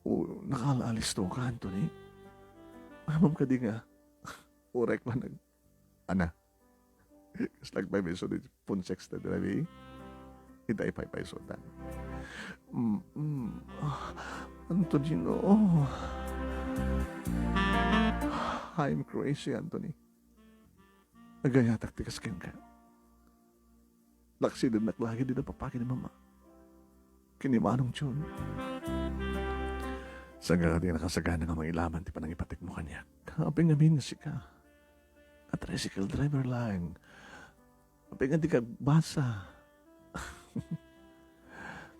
oh, nakalaalisto ka, Anthony? Amam kadi nga, uray ka nag-, ana. Kasla agpaypayso ti phone sex ta, Daddy. Ita ipaypayso ta. Mm, mm. Ah, Antonino. I'm crazy, Anthony. Agayatak ti kas kenka. Laksidennak lagi dida papaki ni Mama. Ken ni Manong John. Saan ka ti nakasagana nga mangilaban ti panangipatikmo kaniak? Apay ngamin nga sika? A tricycle driver lang. Apay nga di ka agbasa?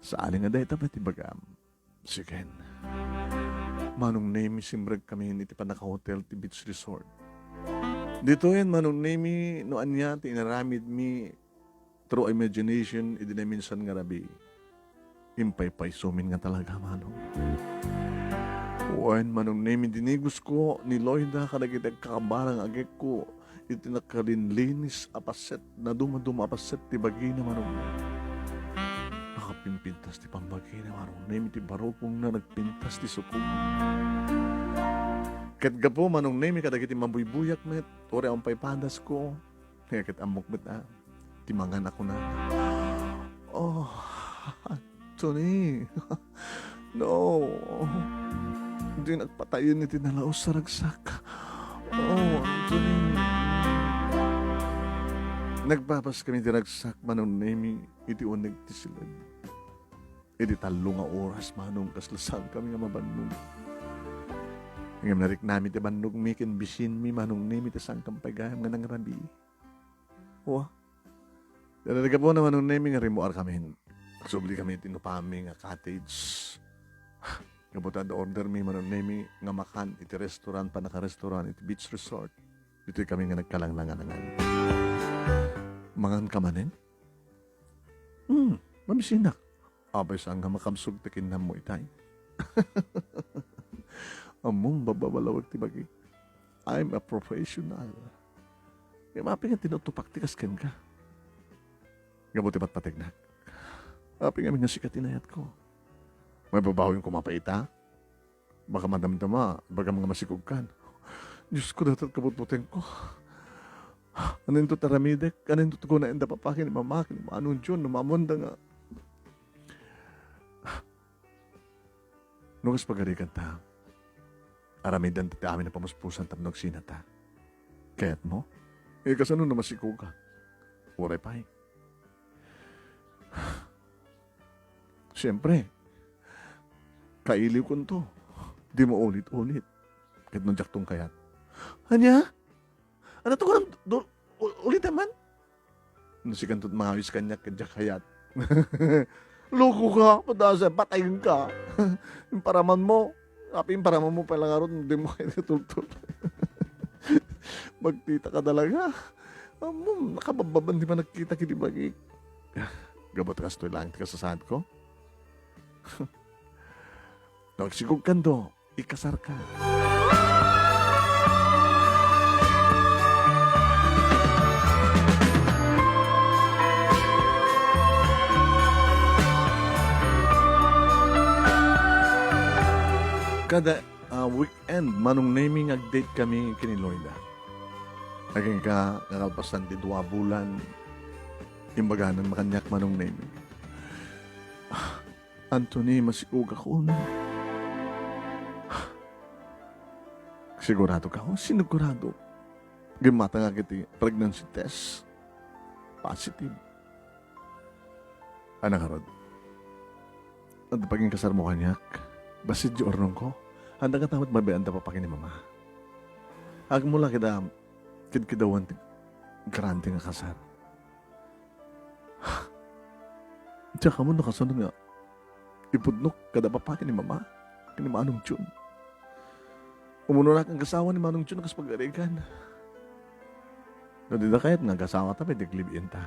Saan nga dayta pay ti bagam? Siken. Manong Nemi, simrek kami iti pannakahotel ti beach resort. Ditoyen, Manong Nemi, no ania ti inaramidmi through imagination idi naminsan nga rabii. Impaypaysomin nga talaga, Manong. Wen, Manong Nemi, dinigosko ni Loida kadagiti agkakabara nga agekko iti nakalinlinis a paset, nadumaduma a paset ti bagina, Manong. Nakapimpintas ti pambagina, Manong Nemi, ti barukongna nagpintas ti sukom. Ket gapu, Manong Nemi, kadagiti mabuybuyak met, uray awan pay padasko, nga ket ammok met a, ti mangan a kuna. Oh, Anthony, No. Dinak patayen iti nalaus a ragsak. Oh, Anthony. Nagpapaskami ti ragsak, Manong Nemi, iti uneg ti siled. Iti tallo nga oras, Manong, kasla saankami nga mabannog. Ngem nariknami ti bannogmi ken bisinmi, Manong Nemi, ta saankami pay gayam nga nangrabii. Wa. Dayta ti gapuna, Manong Nemi, nga rimmuarkami. Nagsubli kami iti inupami nga cottage. Gapu ta adda ordermi, Manong Nemi, nga makan iti restaurant, pannakarestoran iti beach resort. Ditoy kami nga nagkalanglanganangan. Manganka manen? Hmm, mamisinak. Apay saan nga makabsog ti kinnammo itay? Ammom, babbabalawek ti bagi. I'm a professional. Ngem apay nga tinutupak ti kas kenka? Gapu ti patpategnak. Apay ngamin nga sika ti nayatko? Mababawin koma pay ita? Baka madamdama, ibagam nga masikogkan. Diosko, dayta ti kabutbutengko. Ania ti aramidek? Ania ti kunaen da papa ken ni mama ken ni Manong John no maammoanda nga No kas pagarigan ta, aramidenta ti amin a pamuspusan tapno agsinata. Kayatmo? Eh, kasano no masikogak? Uray pay. Siempre, kailiwkonto. Dimo ulit-ulit. Ket no diakton kayat. Ania? Ania ti kunam, do-, u-, ulitem man? No sikanto ti mangawis kaniak ket diak kayat. Loko ka, padasa, patayenka. Imparamanmo. Apay imparamanmo pay la ngarud, dimo kayat nga tultol. Magkita ka talaga. Ammom, nakababbaban ti panagkita ken ni bagik. Gapu ta kastoy laeng ti kasasaadko. No agsikogkanto, ikasarka. Kada, ah, weekend, Manong Nemi, nga agdate kami ken ni Loida. Agingga nga kalpasan ti dua a bulan, imbaganan makaniak, Manong Nemi. Anthony, masikogakon. Sigurado ka? O, sinigurado. Gimmatangak iti pregnancy test. Positive. Ania ngarud? Adda paginkasarmo kaniak? Bassit ti urnongko. Ania katamet mabiagan da papa ken ni mama? Agmula ket, um, kidkidawan ti grande nga kasar. Diak ammo no kasano nga ipudnok kada papa ken ni mama, ken ni Manong Jun. Umunonak nga agasawa ni Manong Jun kas pagarigan. No dida kayat nga agasawata, pwede live-in ta.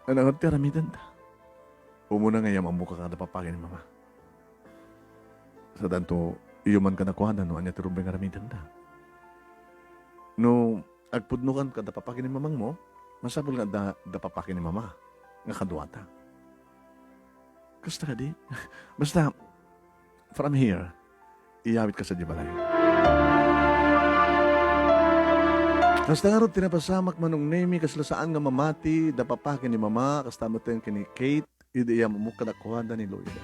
Ania ngarud ti aramidenta? Umuna nga iyammok kada papa ken ni mama. Sadanto, iyammok kadakuada no ania ti rumbeng nga aramidenda. No agpudnokan kada papa ken ni mamangmo, masapul nga adda da papa ken ni mama nga kaduata. Kasta kadi? Basta, from here, iyawitka sadiay balay. Kasta ngarud ti napasamak, Manong Nemi, kasla saan nga mamati da papa ken ni mama, kasta metten ken ni Kate, idi iyammok kadakuada ni Loida.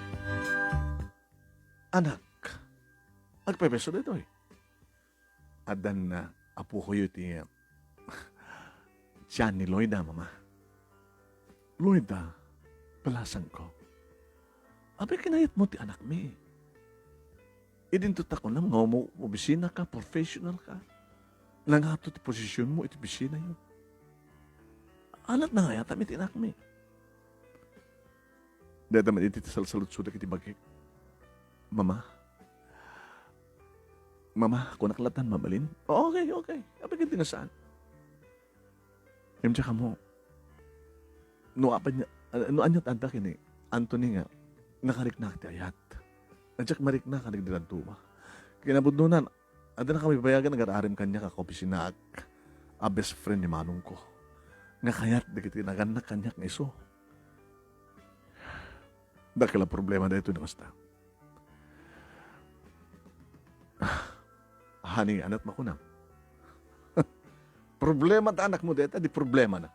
Anak, agpepeso daytoy. Addan, ah, apokoyo ti, ah, tiyan ni Loida, Mama. Loida, balasangko. Apay kinayatmo ti anakmi? Idinto ta kunam nga umu-, opisina ka, professional ka. Nangato ti posisionmo iti opisinayo. Ania ti nangayatam iti anakmi? Dayta met iti ti salsaludsodak iti bagik. Mama. Mama, kunak latan mabalin? Okay, okay. Apay ket di nga saan? Ngem diak ammo, no apay nga, no ania ti adda ken ni Anthony nga nakariknaak ti ayat. Diak marikna ken dagiti dadduma. Kinapudnona, adda nakamibayagan nga agar-arem kaniak a kaopisinaak a best friend ni manongko. Nga kayat dagiti nagannak kaniak nga isu. Dakkel a problema daytoy no kasta. Honey, ania ti makunam? Problema ti anakmo dayta, di problemana.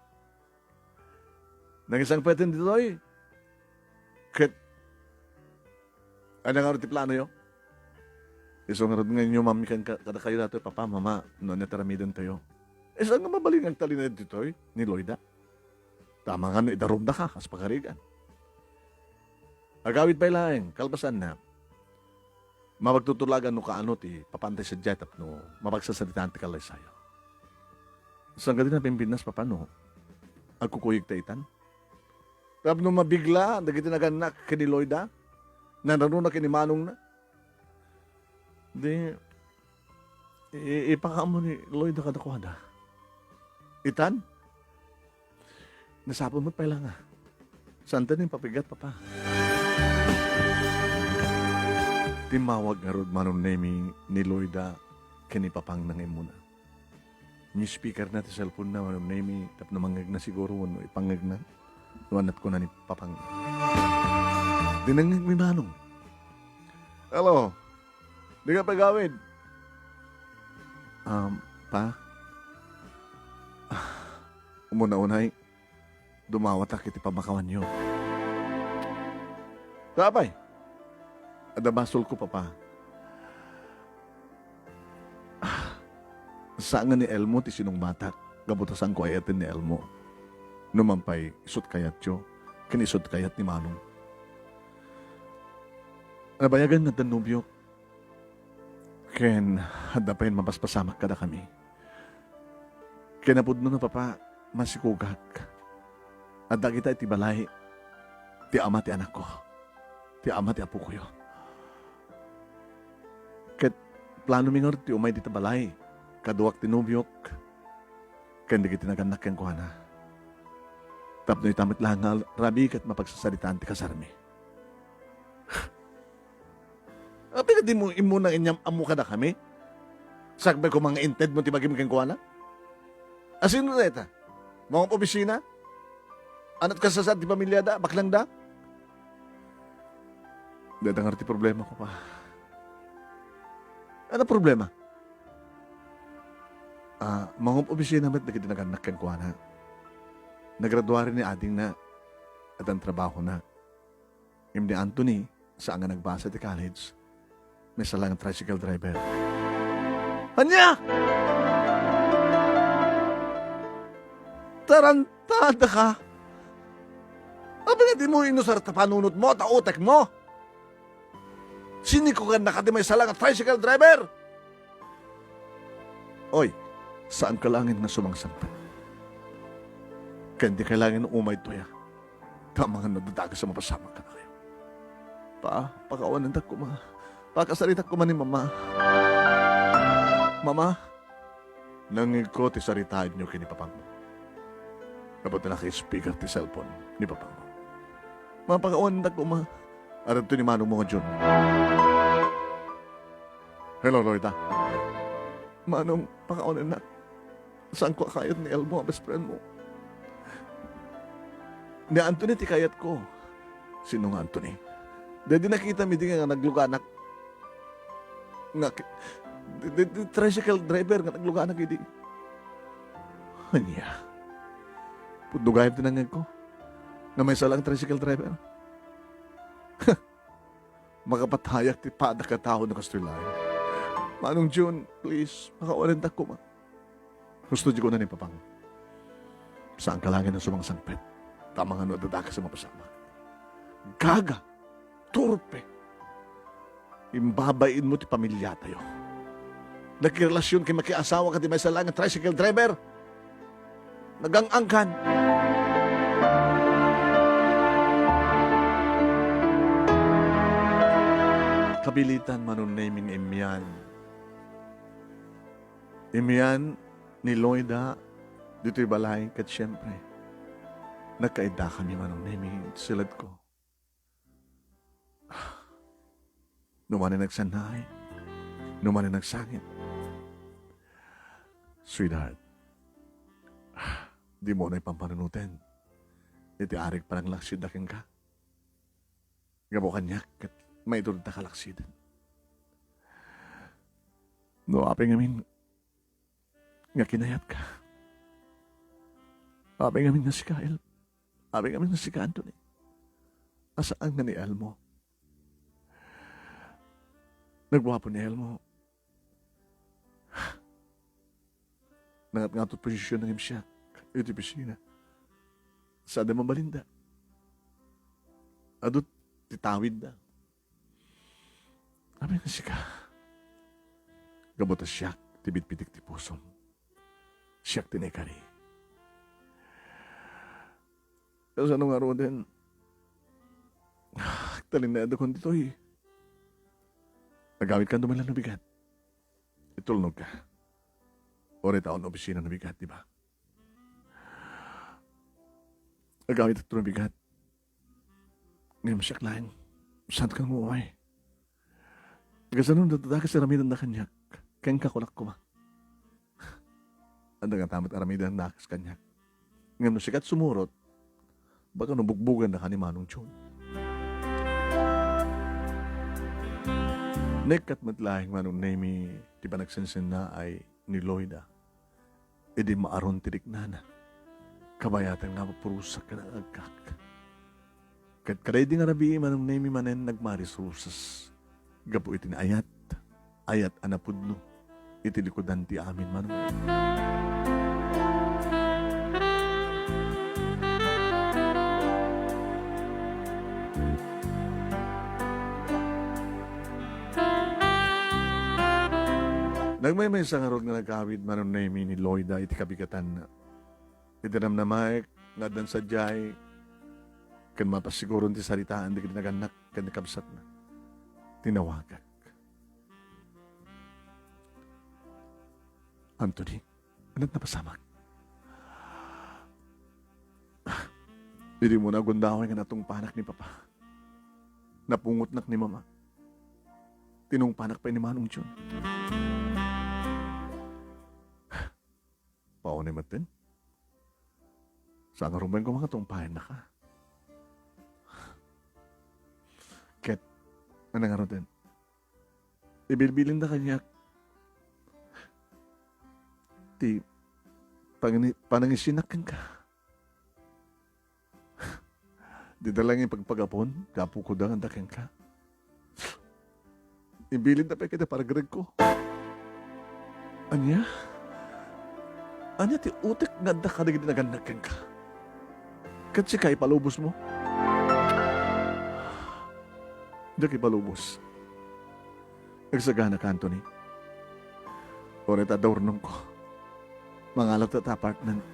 Nangisangpeten ditoy. Ket, ania ngarud ti planoyo? Isu ngarud nga inyumammi kan-, kadakayo datoy, Papa, Mama, no ania ti aramidentayo. Isu nga mabalin nga agtalinaed ditoy ni Loida. Tama nga no idarumdaka, kas pakarigan. Agawid pay laeng, kalpasanna, mapagtutulagan no kaano ti papan ti sadiay tapno mapagsasaritaan ti kallaysayo. Saan kadi napimpinnas, Papa, no agkukuyogta itan? Tapno mabigla dagiti nagannak ken ni Loida, nananona ken ni manongna. Di, i-, ipakaammo ni Loida kadakuada. Itan? Nasapul met pay la nga. Saanten nga ipapigat, Papa. Timmawag ngarud Manong Nemi ni Loida ken ni Papangna nga immuna. Ni-speakerna ti cellphone-na, Manong Nemi, tapno mangngegna siguro wenno ipangngegna no ania ti kuna ni Papangna. Dinengngeg ni Manong. Hello. Dika pagawid. Um, Pa? Umuna unay, dumawatak iti pammakawanyo. Apay? Adda basolko, Papa. Saan nga ni Elmo ti sinungbatak, gapu ta saanko ay-ayaten ni Elmo. Numan pay, isut kayatyo, ken isut kayat ni Manong. Nabayagan nga adda nobiok. Ken adda pay mapaspasamak kadakami. Ken napudno na, Papa, masikogak. Adda kita iti balay ti ama ti anakko, ti ama ti apokoyo. Ket planomi ngarud ti umay dita balay, kaduak ti nobiok, ken dagiti nagannak kenkuana. Tapno ita met laeng nga rabii ket mapagsasaritaan ti kasarmi. Apay nga dimo immuna inyam-ammo kadakami? Sakbay koma nga intedmo ti bagim kenkuana? Asino dayta? Mangop-obisina? Ania ti kasasaad ti pamiliada? Baklangda? Dayta ngarud ti problemako, Pa. Ania problema? Ah, mangop-obisina met dagiti nagannak kenkuana. Nagraduaren ni adingna, addan trabahona. Ngem ni Anthony, saan nga nagbasa ti college, maysa la nga tricycle driver. Ania? Tarantadaka! Apay nga dimo inusar ta panunotmo, ta utekmo? Sinikugannak ti maysa la nga tricycle driver? Oy, saanka laengen nga sumangsangpet. Ken dika laengen umay ditoy, a. Ta amangan no adda dakes a mapasamak kadakayo. Pa, pakawanendak koma. Pakasaritak koma ni Mama. Mama, nangngegko ti saritaenyo ken ni Papangmo. Gapu ta naki-speaker ti cellphone ni Papangmo. Mapakawanendak koma. Adda ditoy ni manongmo nga Jun. Hello, Loida. Manong, pakawanennak. Saanko a kayat ni Elmo a best friend mo. Ni Anthony ti kayatko. Sino nga Anthony? Daydi nakitam idi nga nagluganak. Nga ki-, di, di, di tricycle driver nga nagluganak idi. Ania? Pudno gayam ti nangngegko. Nga maysa la nga tricycle driver. Makapatayak ti padak a tao no kastoy laeng. Manong Jun, please, pakawanentak koma. Husto di kuna ni Papang. Saanka laengen a sumangsangpet. Ta amangan no adda dakes a mapasamak. Gaga! Turpe! Imbabainmo ti pamiliatayo. Nakirelasion ken makiasawa ket ti maysa laeng a tricycle driver. Nagang-angkan. Kabilitan, Manong Nemi, nga immian. Immian ni Loida ditoy balay ket siempre, nagkaiddakami, Manong Nemi, iti siledko. Numan nga nagsannay, numan nga nagsangit. Sweetheart, dimo unay pampanunoten iti arik pananglaksidda kenka. Gapu kaniak ket maiturdaka laksiden. No apay ngamin nga kinayatka. Apay ngamin nga sika, El. Amin, amin nga sika, Anthony. Asaan nga ni Elmo? Naguapo ni Elmo. Nangatngato ti posisyon nga siak iti opisina. Saan da mabalinda? Adu ti tawidda. Amin nga sika. Gapu ta siak ti bitbitik ti pusom. Siak ti naikari. Kasano ngaruden? Agtalinaedakon ditoy. Agamidkanto man lang no bigat. Itulnogka. Uray taon opisina no bigat, di ba? Agamidakto no bigat. Ngem siak laeng, saan ka nguay? Kasano no dakes aramidenda kaniak? Kenka, kunak koma. Adda ngata met aramidenda dakes kaniak. Ngem no sika ti sumurot, baka no bugbugandaka ni Manong John. Naikkat met laeng, Manong Nemy, ti panagsensennaay ni Loida idi maaron ti riknana. Kabayatan nga mapurusak ken agagkak. Ket kadaydi nga rabii, Manong Nemy, manen nagmarisrusas gapu iti naayat, ayat a napudno iti likudan ti amin, Manong. Nagmaymaysa ngarud nga nagawid, Manong Nemy, ni Loida iti kabigatanna. Iti namnamaek nga addan sadiay ken mapasiguron ti saritaan dagiti nagannak ken ni kabsatna, tinawagak. Anthony, ania ti napasamak? Idi mo nagundaway nga natungpanak ni Papa. Napungotnak ni Mama. Tinungpanak pay ni Manong John. Paunay metten. Saan ngaruden koma nga tungpaennaka? Ket, ania ngaruden? Ibilbilinda kaniak ti pangni-, panangisinak kenka. Dida laeng ipagpagapon ti apokoda nga adda kenka. Ibilin ta pay ket ti paragregko. Ania? Ania ti utek nga adda kadagiti nagannak kenka? Ket sika, ipalubosmo? Diak ipalubos. Agsagana ka, Anthony. Uray ta adda urnongko. Mangalaw ta ta apartment.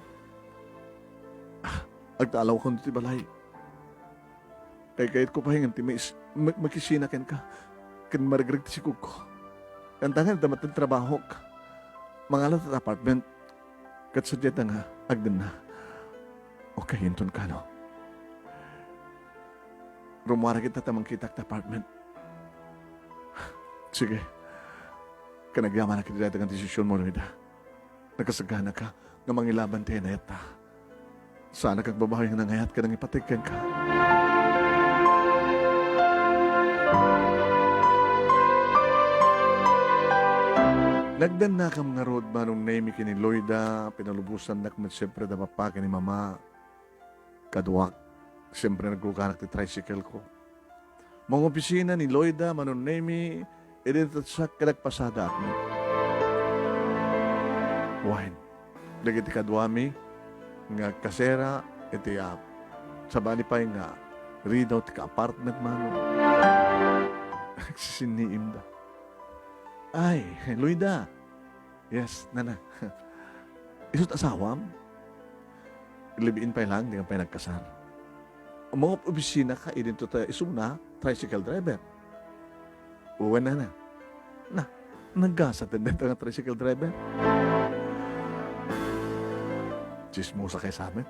Ah, agtalawkon ti balay. Kaykayatko pay ngem ti mais-, ma-, makisina kenka. Ken maregreg ti sikogko. Anta nga adda met ti trabahok. Mangalaw ta ta apartment. Ket sadiay ta nga agdenna. Okay, inton kano. Rummuarak ita ta mangkitak ta apartment. Sige. Ken agyamanak iti dayta nga desisionmo, Loida. Nakasaganaka nga mangilaban ti inayatta. Saanak agbabawi nga nangayat ken nangipateg kenka. Nagdannakam ngarud, Manong Nemy, ken ni Loida, pinalubosannak met siempre da Papa ken ni Mama. Kaduak, siempre nagruganak ti tricycle ko. Mangopisina ni Loida, Manong Nemy, idi natatsak ket nagpasadaak met. Wen, dagiti kaduami nga agkasera iti, ah, sabali pay nga ridaw ti ka-apartment, Manong. Agsisinniimda. Ay, Loida. Yes, nana. Isu't asawam? Live-in pay lang, di ka pay nagkasar. Mangopisina ka, idinto ta isuna, tricycle driver. Wen, nana. Na, naggasat dayta nga tricycle driver. Chismosa kay sa amin.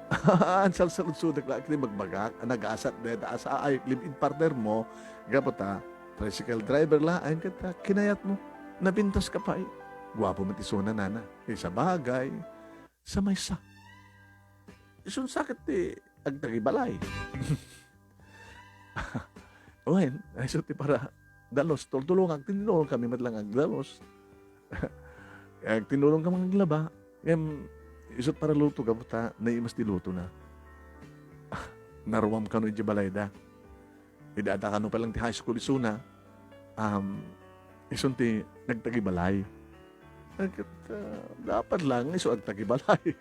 Ang salsaludsodek la, ket ibagbagak, nagasat dayta, asa ay live-in partner mo, gapu ta, tricycle driver laeng ket, ah, kinayatmo. Napintas ka pay. Guapo met isuna, nana. Eh, sabagay, sa maysa. Isun sa ket ti agtagibalay. Wen, ay, so ti para dalos, tultulongak, tinulong kami met lang agdalos. Agtinulong kami aglaba. Ngem, isu't para luto, gapu ta naimas ti lutona. Naruam kano idiay balayda. Idi adda kano pa lang ti high school isuna, um, isun ti nagtagibalay. Ket, ah, dapat lang isu agtagibalay.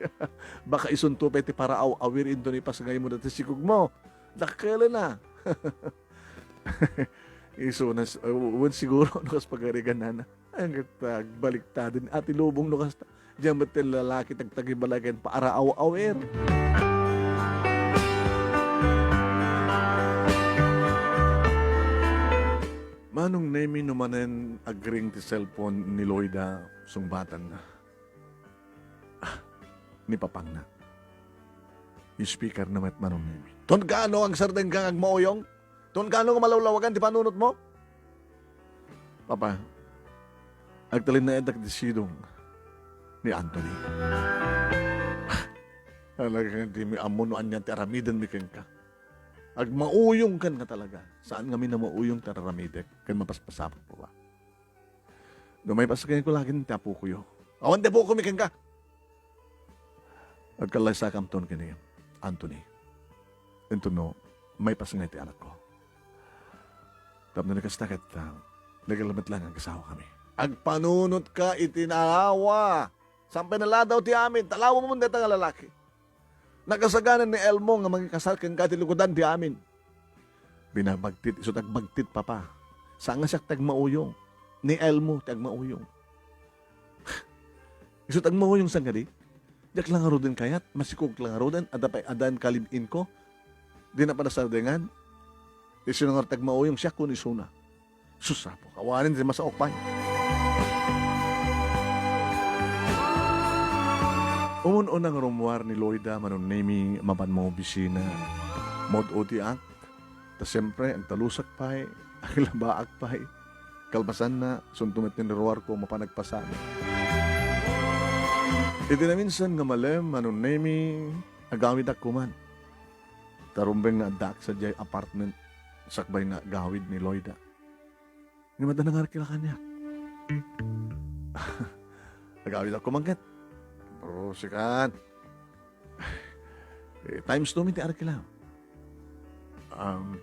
Baka isunto pay ti paraaw-awir inton ipasngaymo dati sikogmo. Dakkelna. Isuna, uh, wen siguro no kas pagarigan nana. Ay, ket, ah, agbaliktaden. Ati lubong no kasta. Diyan met ti lalaki tagtagibalay ken paaraaw-awir. Manong Nemi, no manen agring ti cellphone ni Loida, sungbatanna. Ah, ni papangna. Speaker na met, Manong Nemi. Ton kaano agsardengka nga agmauyong? Ton kaano nga malawlawagan ti panunotmo? Papa, agtalinaeddak ti sidong ni Anthony. Talaga, dimi ammo no ania ti aramidenmi kenka. Agmauyongkan nga talaga. Saan ngamin a mauyong ti ar-aramidek ken mapaspasapul, Papa. No maipasngayko laeng ti apokoyo. Awan ti apokomi kenka. Agkallaysakam ton ken ni Anthony. Inton no, maipasngay ti anakko. Tapno ni kasta ket, ah, legal met laeng nga agasawakami. Agpanunotka iti naawa. Saan pay naladaw ti amin, talawamon dayta nga lalaki. Nakasaganan ni Elmo nga mangikasar kenka ti lukodan ti amin. Binabagtit, isu ti agbagtit, Papa. Saan nga siak ti agmauyong. Ni Elmo ti agmauyong. Isu ti agmauyong saan kadi? Diak la ngaruden kayat, masikog la ngaruden, adda pay, addan ka-live-in ko. Dina pay nasardengan. Isuna ngarud ti agmauyong, siak wenno isuna? Sus, Apo, awanen ti masaok pay. Umun-una nga rummuar ni Loida, Manong Nemi, mapan mangobisina. Mod-otiak. Ta siempre, agtalusak pay, aglabaak pay. Kalpasanna, sunto met ti naruarko, mapan agpasano. Iti naminsan nga malem, Manong Nemi, agawidak koman. Ta rumbeng nga addaak sadiay apartment, sakbay nga agawid ni Loida. Ngem adda nangarkila kaniak. Agawidak koman ket. Bro, sikan. Eh, times two mi ti arkila. Um,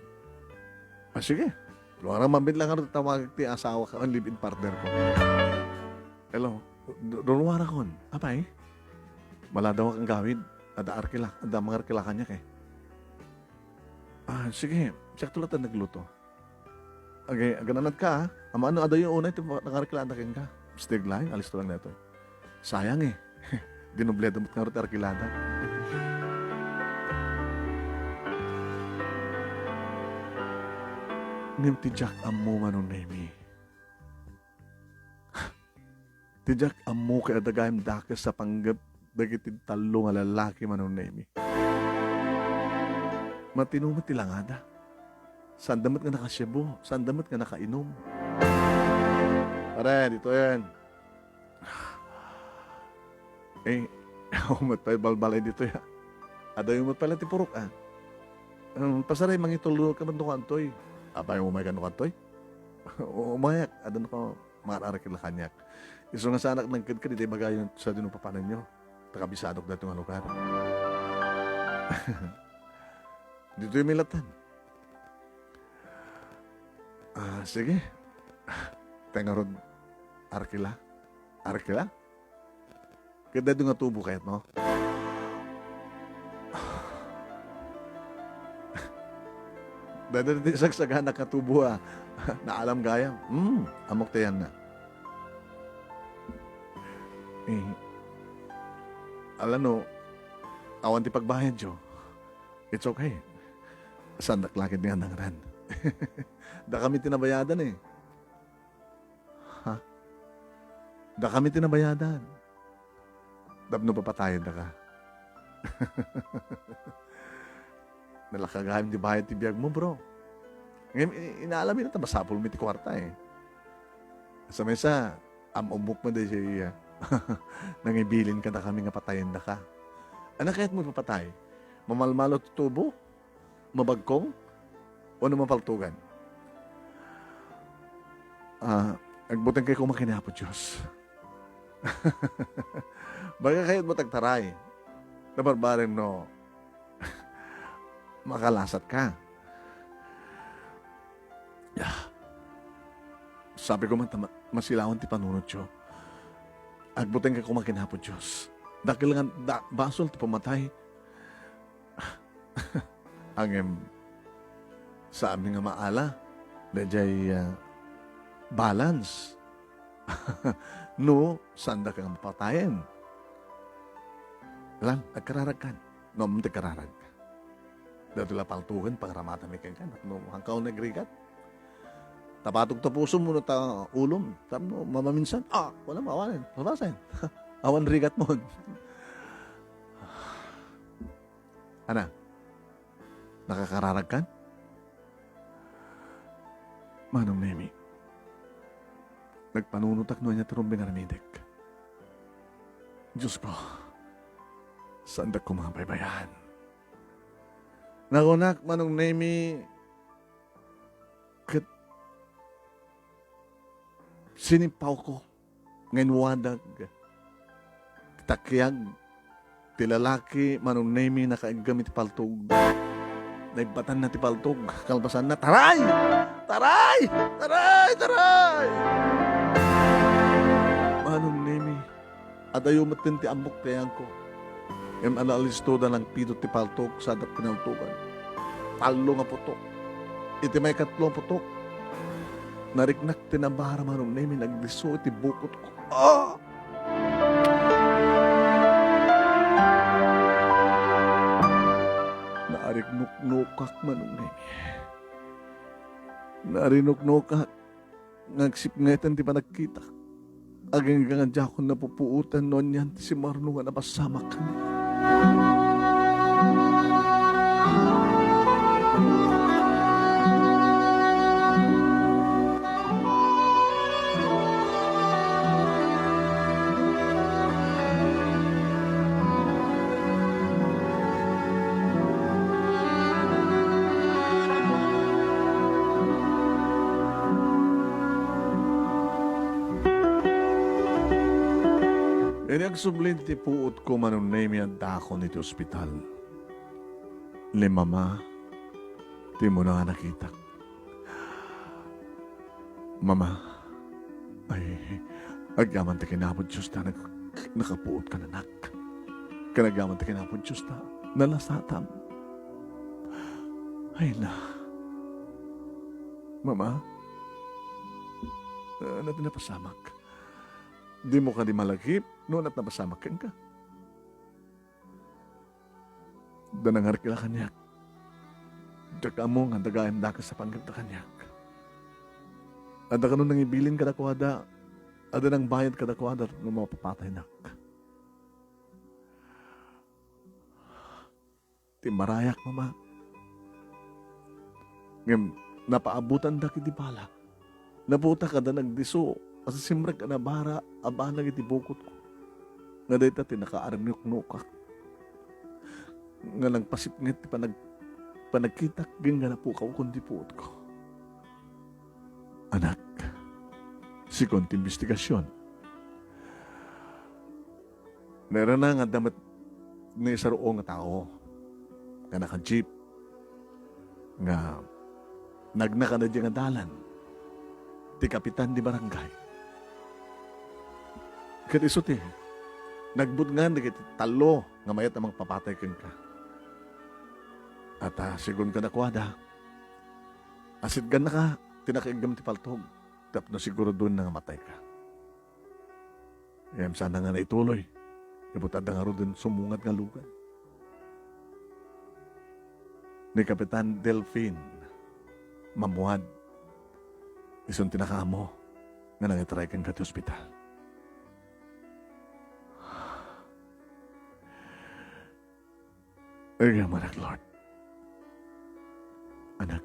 ah, sige. Luara, mabit lang nga tawag ti asawa ka, ang live-in partner ko. Hello. Du-, duruarakon. Apay? Maladaw ang gawid. Ada arkila, ada mangarkila kaniak eh. Ah, sige. Siak to latta nagluto. Agay, agananatka, ah. Amangan no adayo unay ti nangarkilada kenka. Stig laeng, alisto lang daytoy. Sayang eh. Dinobleda met ngarud ti arkilada. Ngem ti diak ammo, Manong Nemi. Ti diak ammo ket adda gayam dakes a panggep dagiti tallo nga lalaki, Manong Nemi. Matino met ti langada. Saanda met nga nakasiabu, saanda met nga nakainom. Pare, ditoyen. Eh, awan met pay balbalay ditoy, ah. Adayo met pay la ti purok, ah. Um, pasaray, mangitulonka met no kantoy. Apay, umay ka no kantoy? Umayak, adda no ka-, mangar-arakila kaniak. Isu nga saanak nagkedked, iti ibagayo sadino papananyo. Ta kabisadok daytoy nga lugar. Ditoy mi lattan. Ah, sige. Tay ngarud, arkila. Arkila? Ket daytoy nga tubo kayatmo? Daytoy ti sagsaganak nga tubo a naalam gayam. Hmm, ammok ti ayanna. Eh, ala no, awan ti pagbayadyo. It's okay. Saandak la ketdi nga nangran. Dakami ti nabayadan eh. Ha? Dakami ti nabayadan. Tapno papatayen daka. Nalaka gayam ti bayad ti biagmo, bro. Ngem, i-, inaalam ita ta masapulmi ti kuarta, eh. Sa maysa, am-ummok man daydiay, ah, nangibilin kadakami nga patayen daka. Ania kayatmo ipapatay? Mamalmalo ti tubo? Mabagkong? Wenno mapaltugan? Ah, agbutengkay koma ken Apo Dios. Baga kayatmo ti agtaray. Nabarbareng no, Makalasatka. Ah, sabi ko man, ta ma-, masilawan ti panunotyo. Agbutengka koma ken Apo Dios. Dakkel nga da-, basol ti pamatay. Ngem, saanmi nga maala daydiay, ah, balance. No, saandaka nga mapatayen. Lang, agkararagkan. No, ammom ti agkararag. Daytoy la paltogen, pangramatanmi kenka, no, haanka nagrigat. Ta patog ta pusom wenno ta ulom, tapno mamaminsan, ah, wala mawanen, pabasen. Awan rigatmon. Ana, nakakararagkan? Manong Nemi, nagpanunotak no ania ti rumbeng aramidek. Diosko, saandak koma nga baybay-an. Nakunak, Manong Nemi, ket sinimpawko nga inwadag ti takiag ti lalaki, Manong Nemi, nakaiggem iti paltog. Naibbatanna ti paltog, kalpasanna, "Taray! Taray! Taray! Taray!" Manong Nemi, adayo metten ti ammok ti ayangko. Ngem naallisto da nangpidot ti paltog, sadak pinaltogan. Tallo nga putok. Iti maikatlo nga putok, nariknak ti nabara, Manong Nemi, nagdisso iti bukotko. Ah! Narinuknokak, Manong Nemi. Narinuknokak. Nga agsipngetan ti panagkitak. Agingga nga diakon napupuotan no anian ti simarno nga napasamak kaniak. Idi agsubli ti puotko, Manong Nemi, addakon iti ospital. Ni Mama, ti umuna nga nakitak. Mama, ay, agyaman ta ken Apo Dios ta nag-, nakapuot ka, anak. Ken agyaman ta ken Apo Dios ta nalasatam. Ay na. Mama, ano ti napasamak? Dimo kadi malagip no ania ti napasamak kenka? Adda nangarikila kaniak. Diak ammo nga adda gayam dakes a panggepda kaniak. Adda kano nangibilin kadakuada, adda nangbayad kadakuada no mapapataynak. Ti marayak, Mama. Ngem napaabutandak iti bala. Naputak, adda nagdisso a sisimrek a nabara a banag iti bukotko. Nga dayta ti nakaarnuknokak. Nga nangpasipnget ti panag-, panagkitak, agingga napukawkon ti puotko. Anak, segun ti imbestigasion, nairana nga adda met ni isaroo nga tao nga naka-jeep nga nagnaka daydiay nga dalan ti kapitan ti barangay. Ket isu ti nagbutngan dagiti tallo nga mayat a mangpapatay kenka. Ata, segun kadakuada, asitgannaka ti nakaiggem ti paltog tapno siguraduen nga matayka. Ngem saan nga naituloy. Gapu ta adda ngaruden sumungad nga lugan. Ni Kapitan Delfin Mamuad, isun ti nakaammo nga nangitray kenka ti ospital. Agyamanak, Lord. Anak,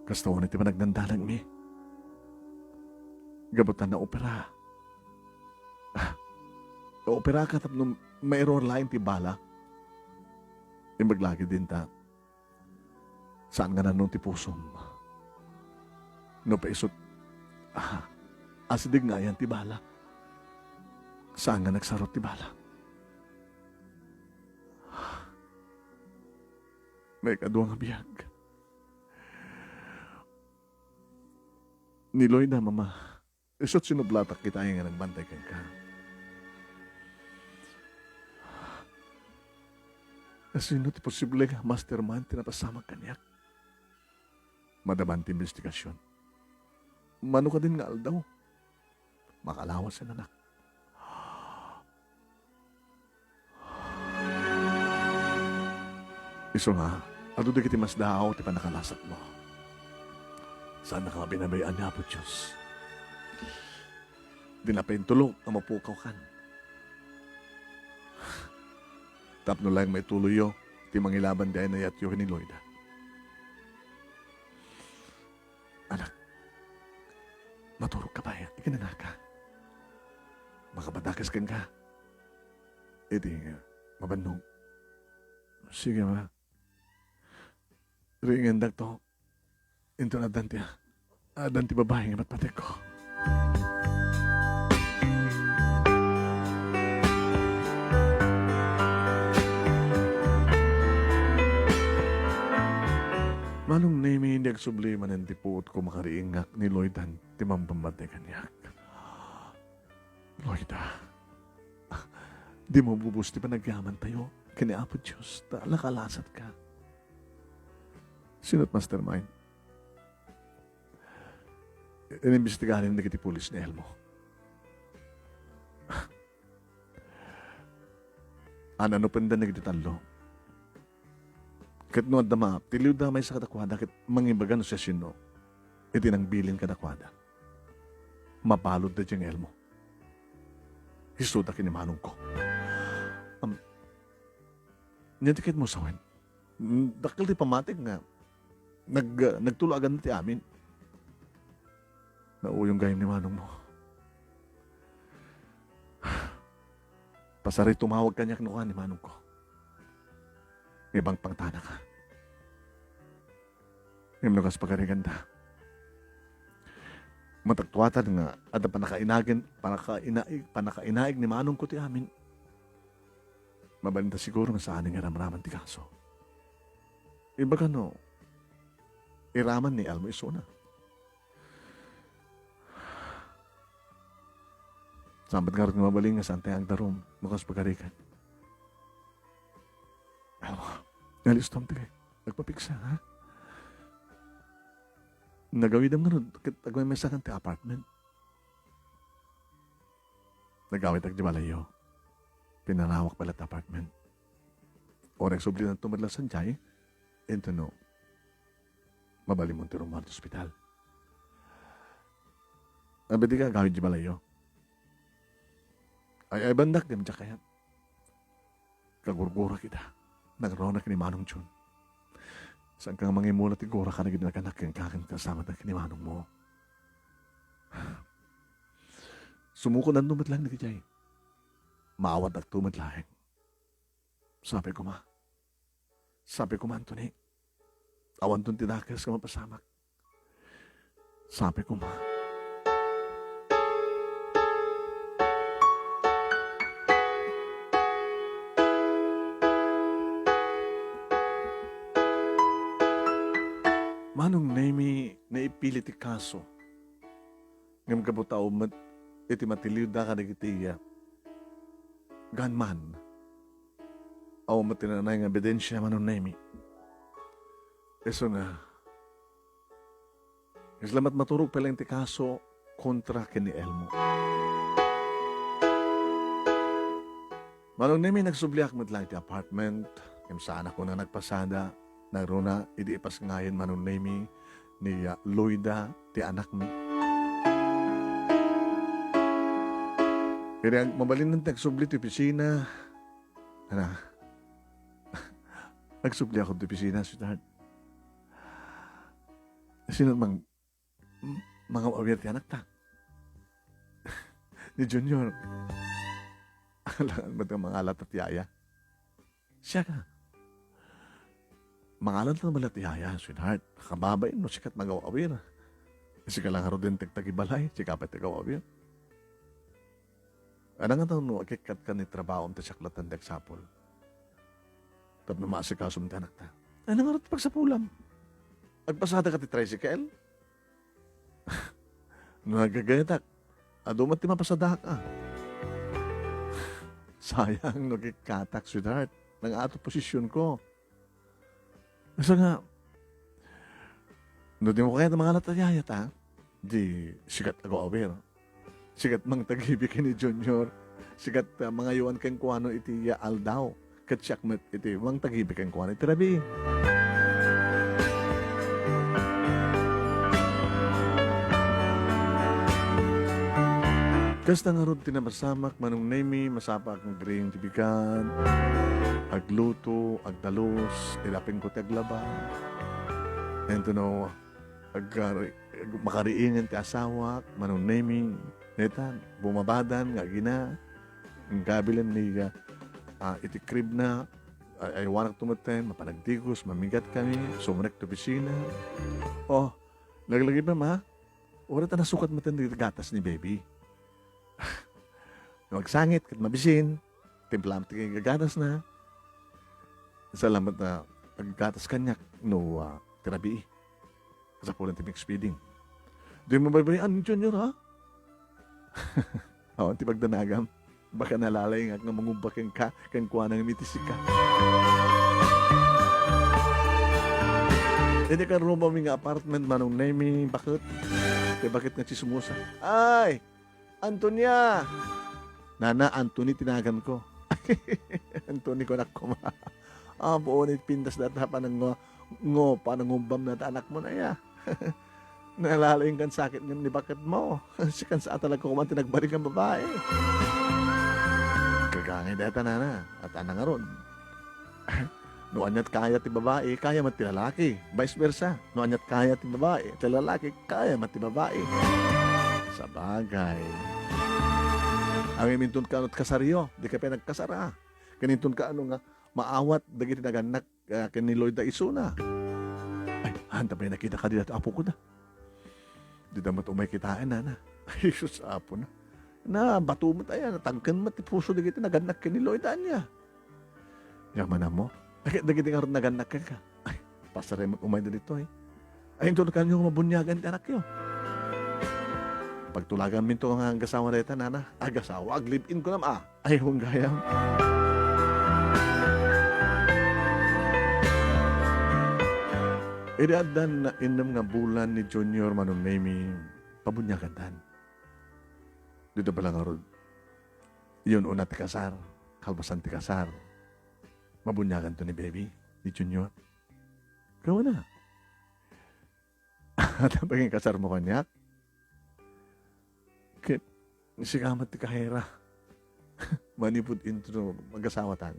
kasta unay ti panagdandanagmi. Gapu ta naopera. Ah, naoperaka tapno mairor laeng ti bala. Imbag lagi dinta. Saan nga nanno ti pusom? No paisut, ah, asideg nga ayan ti bala. Saan nga nagsarot ti bala? Maikadua nga biag. Ni Loida, Mama. Isu't sinublatak ita nga nagbantay kenka. Sino ti posible nga mastermind ti napasamak kaniak? Madaman ti imbestigasyon. Mano kadin nga aldaw? Makalawasen, anak. Isu nga, adu dagiti masdaaw ti pannakalasatmo. Saannaka nga binaybay-an ni Apo Dios. Dina pay intulok nga mapukawkan. Tapno laeng maituloyyo ti mangilaban ti ay-ayatyo ken ni Loida. Anak, maturogka pay, ikinanaka. Makapadakas kenka. Iti, uh, mabannog. Sige, ma. Riingandakto. Inton addan ti, addan ti babai nga matmatikko. Manong Nemi, di agsubli manen ti puotko makariingak ni Loidan ti mampammatay kaniak. Loida, dimo bubos ti panagyamantayo ken ni Apo Dios, ta nakalasatka. Sino't mastermind? Inimbestiganen dagiti pulis ni Elmo. Ananupenda dagiti tallo. Ket no adda maap, tiliwda maysa kadakuada ket mangibaga no siasino iti nangbilin kadakuada. Mabaludda diay nga Elmo. Isuda ken ni manongko. Am, nia ti kayatmo sawen? Mm, dakkel ti pammatik nga nag-, nagtuloaganna ti amin. Nauyong gayam ni manongmo. Pasaray tumawag kaniak no kuan ni manongko. Ibangpangtanaka. Ngem no kas pagariganda, mataktuatan nga adda pannakainagen, pannakainaig, pannakainaig ni manongko ti amin. Mabalinta siguro nga saan nga ramraman ti kaso. Ibaga no, iraman ni Elmo isuna. Saan met ngarud nga mabalin nga saan tayo agdarum, no kas pagarigan. Elmo, nalistom ti agpapiksa, ha? Nagawidem ngarud, ket agmaymaysakan ti apartment. Nagawitak di balayyo. Pinarawak pay latta apartment. Uray agsublinanto met la sadiay, intono, mabalinmo ti rummuar ti ospital. Abidi ka agawid di balayyo. Ay, ay, bandak, dem, diak kayat. Kagurgurak ita. Nagrunak ni Manong Jun. Saanka nga mangimula ti guraka dagiti naganak kenka ken kasamadak ni manongmo. Sumukodanto met laeng dagiti jay. Maawatdakto met laeng. Sapay koma. Sapay koma, Anthony. Awanton ti dakes nga mapasamak. Sapay koma. Manong Nemi, naipili ti kaso. Ngem gapu ta awan met iti matiliwda kadagiti, ah, gunman. Awan met ti nanay nga ebidensia, Manong Nemi. Isu nga, kasla met maturog pay laeng ti kaso kontra ken ni Elmo. Manong Nemi, nagsubliak met laeng ti apartment, ngem saanak unay nagpasada, nangruna idi ipasngayen, Manong Nemi, ni, ah, Loida ti anakmi. Idi ag-, mabalinnan ti agsubli ti opisina, ana, agsubli ako ti opisina, sweetheart. Sino mang-, M-, mangaw-awir ti anakta. Ni Junior. Alangan met nga mangalat ti yaya. Siak a. Mangalat la met ti yaya, sweetheart. Kababain no sika ti mangaw-awir. Sika la ngaruden ti agtagibalay, sika pay ti agaw-awir. Adda nga tao no agikkatka ni trabaho, ta siak latta ti agsapul. Tapno maasikasom ti anakta. Ania ngarud ti pagsapulam? Agpasadaka ti tricycle? No nagagayatak, adu met ti mapasadaak, a. Sayang no agikkatak, sweetheart. Nang-ato posisyonko. Basta nga, no dimo kayat mangalat a yayat, a, di sikat agu-awir. Sikat mangtagibi ken ni Junior. Sikat, a, mangayowan kenkuano iti, a, aldaw. Ket siak met iti mangtagibi kenkuana iti rabii. Kasta ngarud ti napasamak, Manong Nemy, masapak nga agriing ti bigat, agluto, agdalus, ilapingko ti aglaba. Ento no, agkari-, makariingen ti asawak, Manong Nemy, neta, bumabadan nga agina, agkabilen ni, a, iti crib na, ay, aywanak tumeten, mapan agdigos, mamigat kami, sumrek ti opisina. O, laglagipen, a. Uray ta nasukat metten dagiti gatas ni baby. No agsangit ket mabisin, timplam ti gaganasna. Salamat a aggatas kaniak no, a, ti rabii. Kasapulan ti mixed feeding. Di mo baybay-an, Junior, a? Awan ti pagdanagam. Baka nalalayngak nga mangubba kenka, kenkuana ngem iti sika. Idi karrubami nga apartment, Manong Nemy, baket. Ti baket nga tsismosa. Ay! Antonia! Nana, Anthony ti naganko. Anthony, kunak koma. Apo, ni pintas data panango-, ngo, panangumbam na ta anakmo na ya. Nalalaing kan sakit ngem ni baketmo. Sikan sa talaga ko man ti nagbaling nga babae. Kagangay deta, nana. At anang aron. No aniat kaya ti babae, kaya met ti lalaki. Vice versa. No aniat kaya ti babae, ti lalaki, kaya met ti babae. Sabagay. Ngem inton kano ti kasaryo, di ka pay nagkasar, a. Ken inton kano nga maawat dagiti nagannak, a, ken ni Lloyda isuna. Ay, anta pay nakita ka dita ti apokon, a. Dida met umay kitaen, nana. Ay, Jesus, apo na. Nabato met aya, natangken met ti puso dagiti nagannak ken ni Lloyda, ania. Yaman ammo. Dagiti, dagiti ngarud nagannak kenka. Ay, pasarem met umay ditoy. Ay, inton kano mabuniagan ti anakyo. Pagtulaganminto nga agasawa dayta, nana. Agasawa, ag-live-in ko nam, a. Ay, hunggayam. Idi addan innem nga bulan ni Junior, Manong Nemy, pabuniagantan. Dita pala ngarud. Yun, una ti kasar, kalpasan ti kasar. Mabuniaganto ni baby, ni Junior. Kawana. Tapno kasarmo kaniak? Ket sika met ti kahera. Manipud inton agasawatan,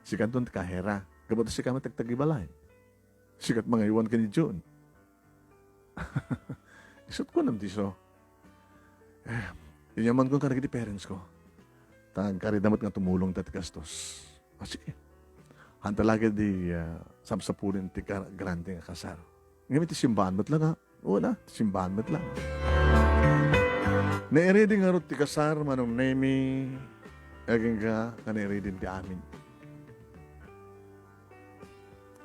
sikanton ti kahera. Gapu ta sika met ti agtagibalay. Sika ti mangaywan ken ni Jun. Isut' kunam disso. Eh, inyamankon kadagiti parents ko. Ta agkarida met nga tumulongda ti gastos. Ah, sige. Anta la ketdi, ah, sapsapulen ti kar-, grande nga kasar. Ngem iti simbaan met la nga, una, ti simbaan met la. Nairidi ngarud ti kasar, Manong Nemy, agingga nga nairidi ti amin.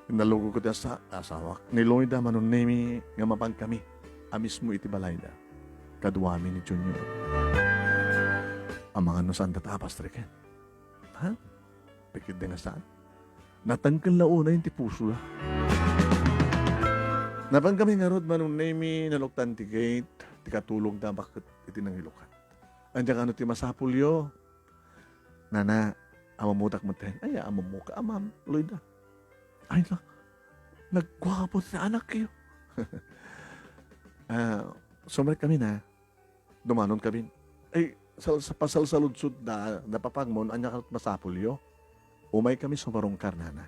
Nalugogko ti asa-, asawak. Ni Loida, Manong Nemy, nga mapankami a mismo iti balayda. Kaduami ni Junior. Amangan no saanda ta apastreken. Ha? Pikit da nga saan. Natangken la unay ti puso da. Napankami ngarud, Manong Nemy, naluktan ti gate, ti katulogda baket iti nangilukat. Ania kano ti masapulyo? Nana, ammomutak metten. Ay, ammomuka, Ma'am Loida. Ay, na, nagguapo ti anakyo. Ah, sumrek kami na. Dumanon kami. Ay, sal-, sa-, pasalsaludsod da, napapagmon, ania kano ti masapulyo? Umay kami sumarungkar, nana.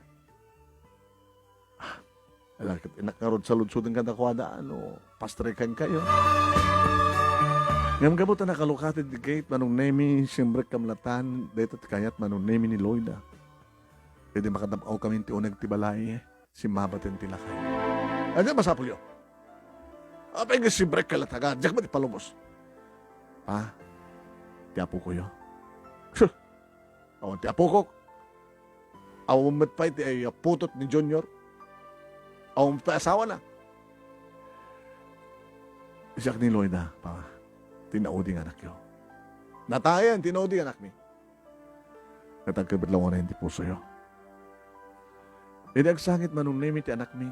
Ah, ala ket innak ngarud saludsoden kadakuada, no, pastreken kayo. Ngem gapu ta nakalukatid ti gate, Manong Nemy, simrek kamlatan, dayta ti kayat, Manong Nemy, ni Loida. Idi makadam-aw kami ti uneg ti balay, simmabaten ti lakay. Ania masapulyo? Apay nga simrek kalataga, diak met ipalubos. Pa, ti apokoyo. Sus! Awan ti apokok. Awan met pay ti ay putot ni Junior. Awan pay asawana. Siak ni Loida, pa, ti naudi nga anakyo. Natayen ti naudi nga anakmi. Ket agkabit laeng ti pusoyo. Idi agsangit Manong Nemi ti anakmi,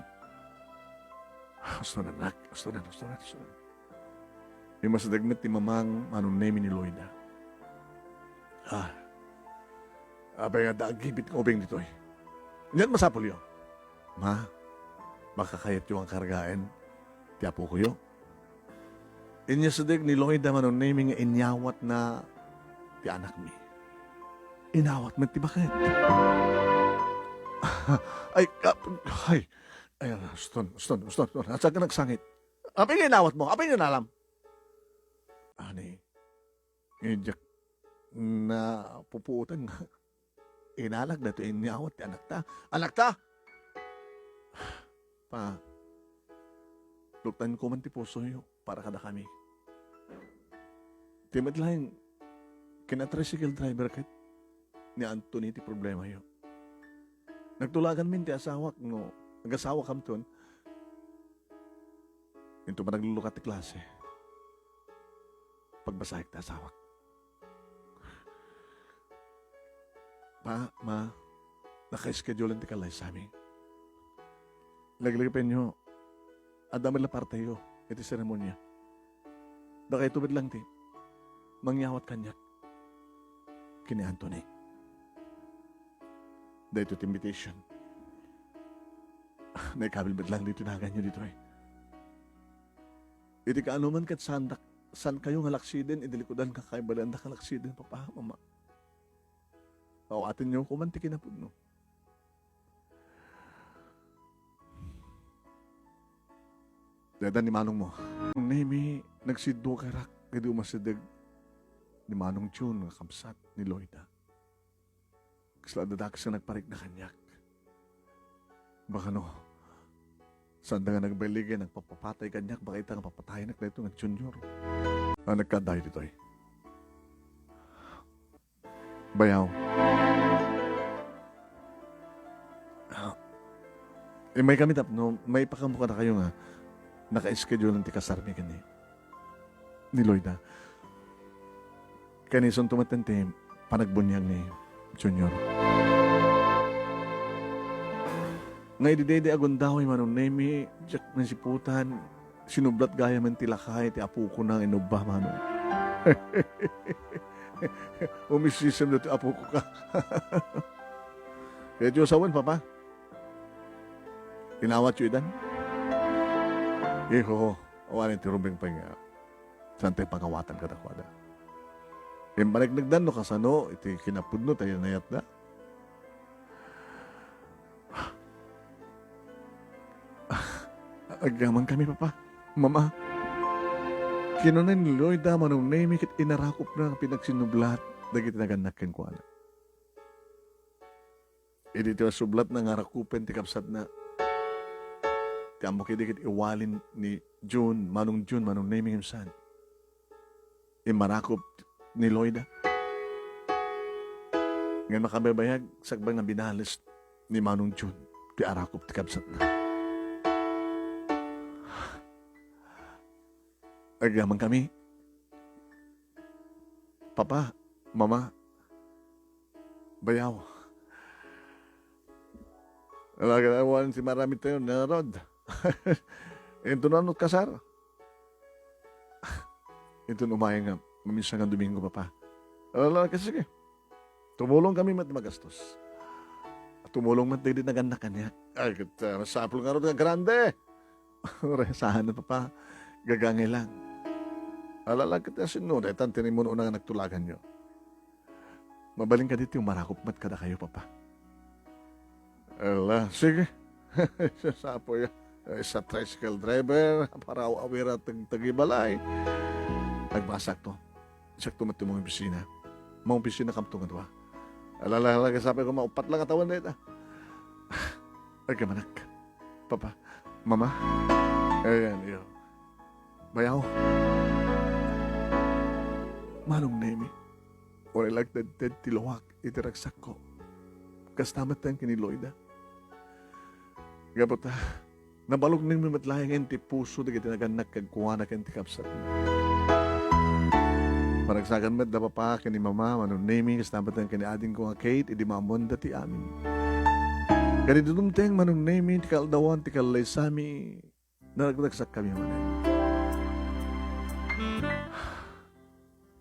"Ustonan, anak, ustonan, ustonan, ustonan." Immasideg met ti mamang Manong Nemi ni Loida. "Ah, apay nga adda aggibit nga ubing ditoy? Ania ti masapulyo?" "Ma, baka kayatyo nga kargaen ti apokoyo?" Inyasideg ni Loida Manong Nemi nga inyawatna ti anakmi. Inawat met ti baket. Ay, ah, ay, ay, uston, uston, uston, uston. Asa ka nagsangit? Apay nga inawatmo? Apay nga inalam? Ani, diak napupuotan nga inalagda ti inyawat ti anakta. Anakta! Pa, luktanyo man ti pusoyo para kadakami. Ti met laeng, kina-tricycle driver ket ni Anthony ti problemayo. Nagtulaganmin ti asawak no agasawakamton. Inton panaglulukat ti klase, pagbasaek ti asawak. Pa, ma, naka-schedule ti kalaysami. Laglagipenyo, adda met la parteyo iti seremonia. Dakayto met lang ti mangyawat kaniak ken ni Anthony. Daytoy ti invitation. Naikabil met lang ditoy naganyo ditoy. Iti kaanoman ket saandak, saankayo nga laksiden idi likudan nga kaibalaandak nga laksiden, Papa, Mama. Awatenyo koma ti kinapudno. Dayta ni manongmo. Nemi, nagsiddu ka rak idi umasideg ni Manong Jun nga kabsat ni Loida. Kasla adda dakes nga nagparikna kaniak. Baka no, saanda nga nagbaligi, nagpapapatay kaniak, baka ita nga papatayenak daytoy nga Junior. Ah, nagkadayo ditoy. Bayaw. Ah, immay kami tapno maipakaammo kadakayo nga naka-schedule ti kasarmi ken ni, ni Loida. Ken isunto met ti panagbuniag ni Junior. Nga idi daydi agundaway Manong Nemi, diak nasiputan, sinublat gayam ti lakay ti apokona nga inubba, Manong. Umisisem daytoy apoko ka. Kayatyo sawen, Papa? Inawatyo itan? Iho, awanen ti rumbeng pay nga saantayo pangawatan kadakuada. Impaneknekdan no kasano iti kinapudno tayo nayatda. Agyamankami, Papa, Mama. Kinuna ni Loida Manong Nemi ket inarakopna nga pinagsinnublat dagiti nagannak kenkuana. Idi ti sublatna nga arakupen ti kabsatna, ti ammok idi ket iwalin ni Jun, Manong Jun, Manong Nemi ngem saan. Immarakop ni Loida. Ngem nakabaybayag, sakbay nga binales ni Manong Jun ti arakup ti kabsatna. Agyamankami. Papa, Mama, bayaw. Talaga naman si Maramit tayo, Narod. Ito na, no, kasar. Inton umayen nga maminsan nga Domingo, Papa. Ala, ala, sige. Tumulong kami met magastos. Tumulong met dagiti nagannak kaniak. Ay, ket, ah, masapul ngarud nga grande. Uray, saan, Papa? Gagangay lang. Ala, ala, ket, ah, sinno, daytan, tinimuno na nga nagtulaganyo. Mabalin kadi ti umarakop met kadakayo, Papa. Ala, sige. Sasapoy, ah, sa tricycle driver, para aw-awira tag-, tagibalay. Agbasakto. Sakto met ti mangopisina. Mangopisina kamto nga dua. Ala, ala, ala, sapay ko maupat lang a tawen dayta. Agyamanak. Papa, Mama. Ayan, iyo. Bayaw. Manong Nemi. Uray la agtedted ti luak iti ragsakko. Kasta met ken ni Loida. Gapu ta, Nabaluknengmi met laengen ti puso dagiti nagannak kenkuana ken ti kabsatna. Panagsakan met da Papa ken ni Mama, Manong Nemi, kasta met ken ni adingko nga Kate, idi maammoanda ti amin. Ken idi dumteng, Manong Nemi, ti kaaldawan ti kallaysami, naragdagsakkami manen.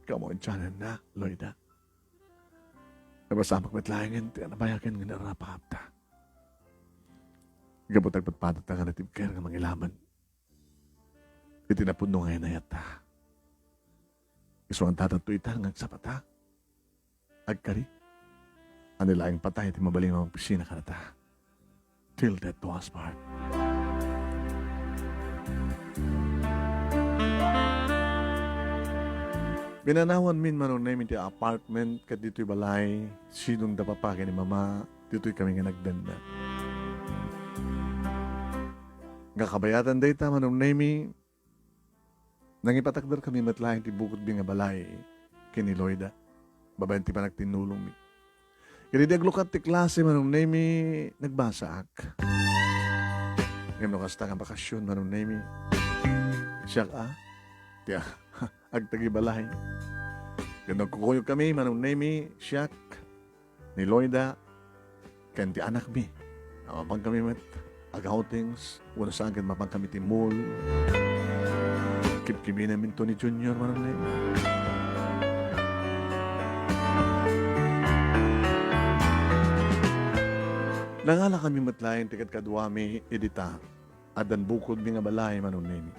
Kamu, Janenna, Loida. Napasamak met laengen ti nabayagen nga narapapta. Gapu ta agpadpadata nga natibker nga mangilaban iti napudno nga inayatta. Isu nga dadatto ita nga agsapata. Agkari. Ania laeng patay ti mabalin nga mangpisina kadata. Till death do us part. Pinanawanmin, Manong Nemi, ti apartment ket ditoy balay, sidong da Papa ken ni Mama, ditoy kami nga nagdenda. Nga kabayatan dayta, Manong Nemi, nangipatakder kami met laeng ti bukod mi nga balay ken ni Loida, babaen ti panagtinnulongmi. Ket idi aglukat ti klase, Manong Nemi, nagbasaak. Ngem no kasta nga bakasyon, Manong Nemi, siak a, ti a-, agtagibalay. Ket no agkukuyog kami, Manong Nemi, siak, ni Loida, ken ti anakmi. Mapan kami met ag-outings, wenno saan ket mapan kami ti mall. Kipkiminen mi ni Junior, Manong Nemi. Nangala kami met laeng ti kadkaduami idi ta addan bukodmi nga balay, Manong Nemi.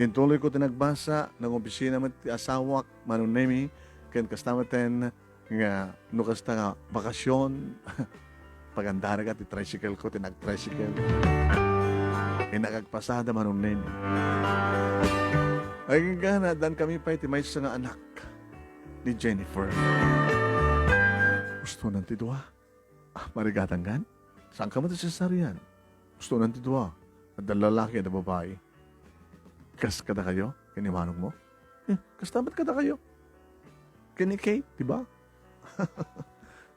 Intuloyko ti nagbasa, nangopisina met ti asawak, Manong Nemi, ken kasta metten nga no kasta nga bakasyon, pagandarek ti tricycle ko, ti nag-tricycle. Innak agpasada, Manong Nemi. Agingga, addan kami pay ti maysa nga anak ni Jennifer. Ustonan ti dua. Ah, marigatan kan? Saan ka met ti cesarean? Ustonan ti dua. Adda lalaki, adda babai. Kas kadakayo, ken ni manongmo? Eh, kasta met kadakayo. Ken ni Kate, di ba?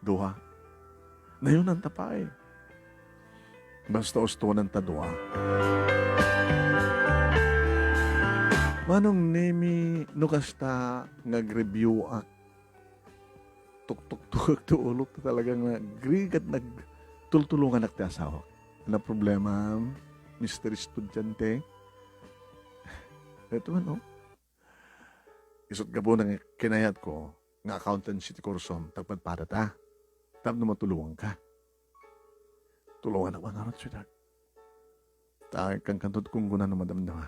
Dua. Nayonan ta pay. Basta ustonan ta dua. Manong Nemi, no kasta nga agreview a, tuktuktukek ti ulok, talagang nagrigat, nagtultulonganak ti asawak. Ano problema, Mister Estudiante? Ito man, oh. Isut' gapu na kinayat ko nga accountancy ti kursom, tagpadpadata. Tapno matulonganka. Tulonganak man ngarud, sweetheart. Ta, kankanto ti gunggona no madamdama.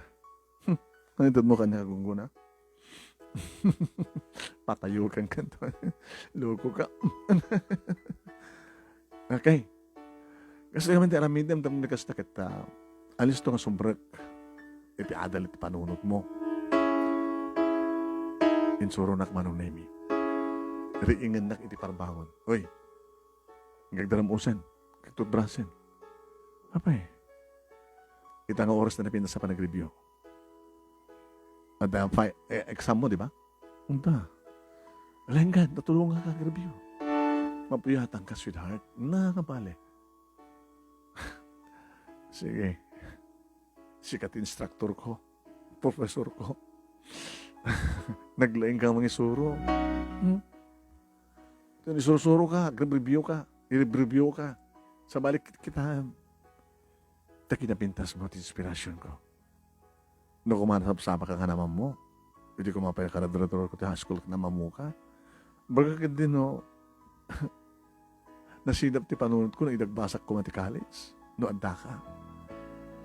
Hmm, ano itedmo kaniak a gunggona? Patayo kankanto. Loko ka. Okay. Kasta ngamin ti aramidem, tapno kasta ket, ah, alisto nga subrek iti adal iti panunotmo. Insuronak, Manong Nemi. Riingennak iti parbangon. Oy, agdara met usen, agtutbrasen. Apay, ita nga oras na napintas a panagreview. Adda fi-, eh, exam mo, di ba? Unta. Lenggan, tatulonganka agreview. Mapuyatanka, sweetheart. Na, nga bale. Sige. Sika ti instructor ko, professor ko. Naglaing ka mangisuro. Hmm? Ken isursuroka, agreview ka, ireview ka. Sabali, kit-, kitaem. Ta kinapintasmo ti inspirasionko. No koma nasapsapaka nga namammo, idi koma pay karadrador ko ti high school ket namammoka. Baga ketdi no, nasidap ti panunotko no idi agbasak koma ti college. No addaka,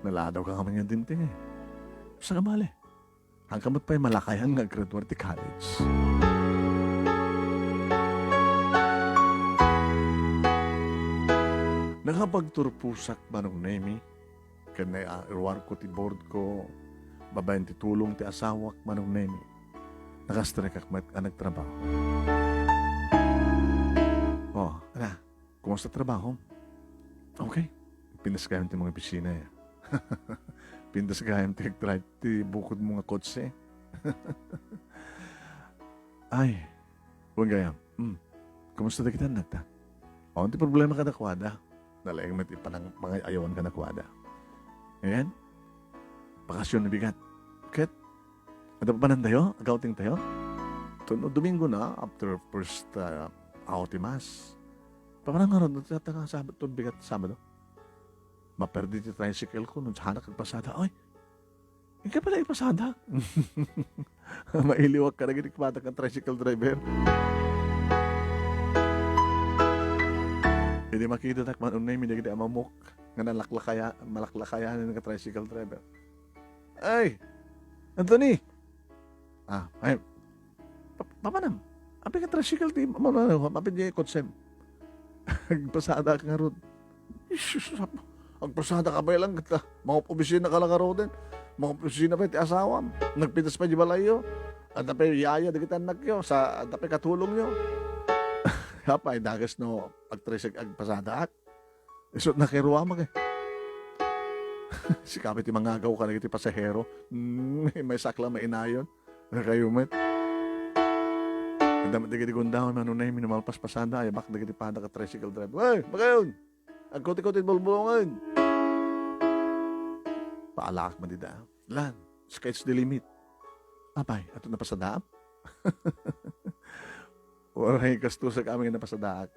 naladawka ngamin nga dimteng, eh. Saka bale. Haanka met pay malakayan nga aggraduar ti college. Nakapagturposak, Manong Nemi, ken nairuarko ti board ko babaen ti tulong ti asawak, Manong Nemi. Nakastrikak met a nagtrabaho. Oh, ana, kumusta trabaho? Okay. Pintas gayam ti mga opisina, eh. Pintas gayam ti agtry ti bukodmo nga kotse. Ay, wen gayam. Hmm. Kumusta dagiti annakta? Awan ti problema kadakuada. Nalaing met ti panang-, pangay-ayawan kadakuada. Ayan. Bakasyon a bigat. Ket, adda papanantayo? Ag-outingtayo? Ito no Domingo na, after first, ah, outing mass. Papanam ngarud, no, ti, ti, Sabado, bigat Sabado. Maperdi ti tricycle ko, no, saanak agpasada. Oy, inka pala ipasada. Mailiwak kadagiti padagiti tricycle driver. Idi makitatak man unay, dagiti amamok nga nalaklakaya-, malaklakayan nga tricycle driver. Ay! Anthony! Ah, ay, pa-, papanam? Apay nga tricycle ti, ma-, ma-, ma-, apay di kotsem? Agpasada ka ngarud. Jesus, ap-, agpasada ka pay lang ket, ah, mga opisina ka lang ngaruden. Mga opisina pay ti asawam. Nagpintas pay di balayyo. Adda pay yaya dagiti annakyo, sa, adda pay katulongyo. Apay, dakes no agtricyc-, agpasadaak. Isu ti nakiruamak, eh. Sika pay ti mangagaw kadagiti pasahero. Mm, maysak la mainayon. Kayo met. Adda met dagiti gundawon, Manong Nemy, no malpaspasada, ayabak dagiti padagiti tricycle driver. Hey, bagayon! Agkuti-kuti ti bulbulongen! Paalaak man dida. Lan, sky's the limit. Apay, ato napasadaam? Uray, gastusak amin nga napasadaak.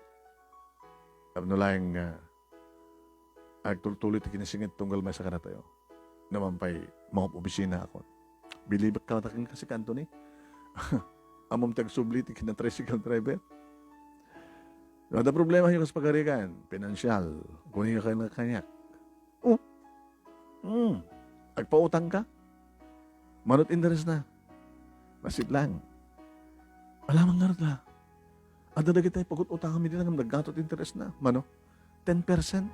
Tapno laeng, ah, agtultuloy ti kinasinged tunggal maysa kadatayo. Naman pay, mga opisina ako. Bilibek ka, takin kasi ka, Anthony. Ammom ti agsubli ti kina tricycle driver. Adda problema yung kas pagarikan, pinansyal, kuni ka kanya kaniak. Oh, hmm, agpautang ka? Manot interes na. Masit lang. Alamang nga la. Adda dagiti pagut-utangam iti nagam naggatot interes na. Mano? Ten percent.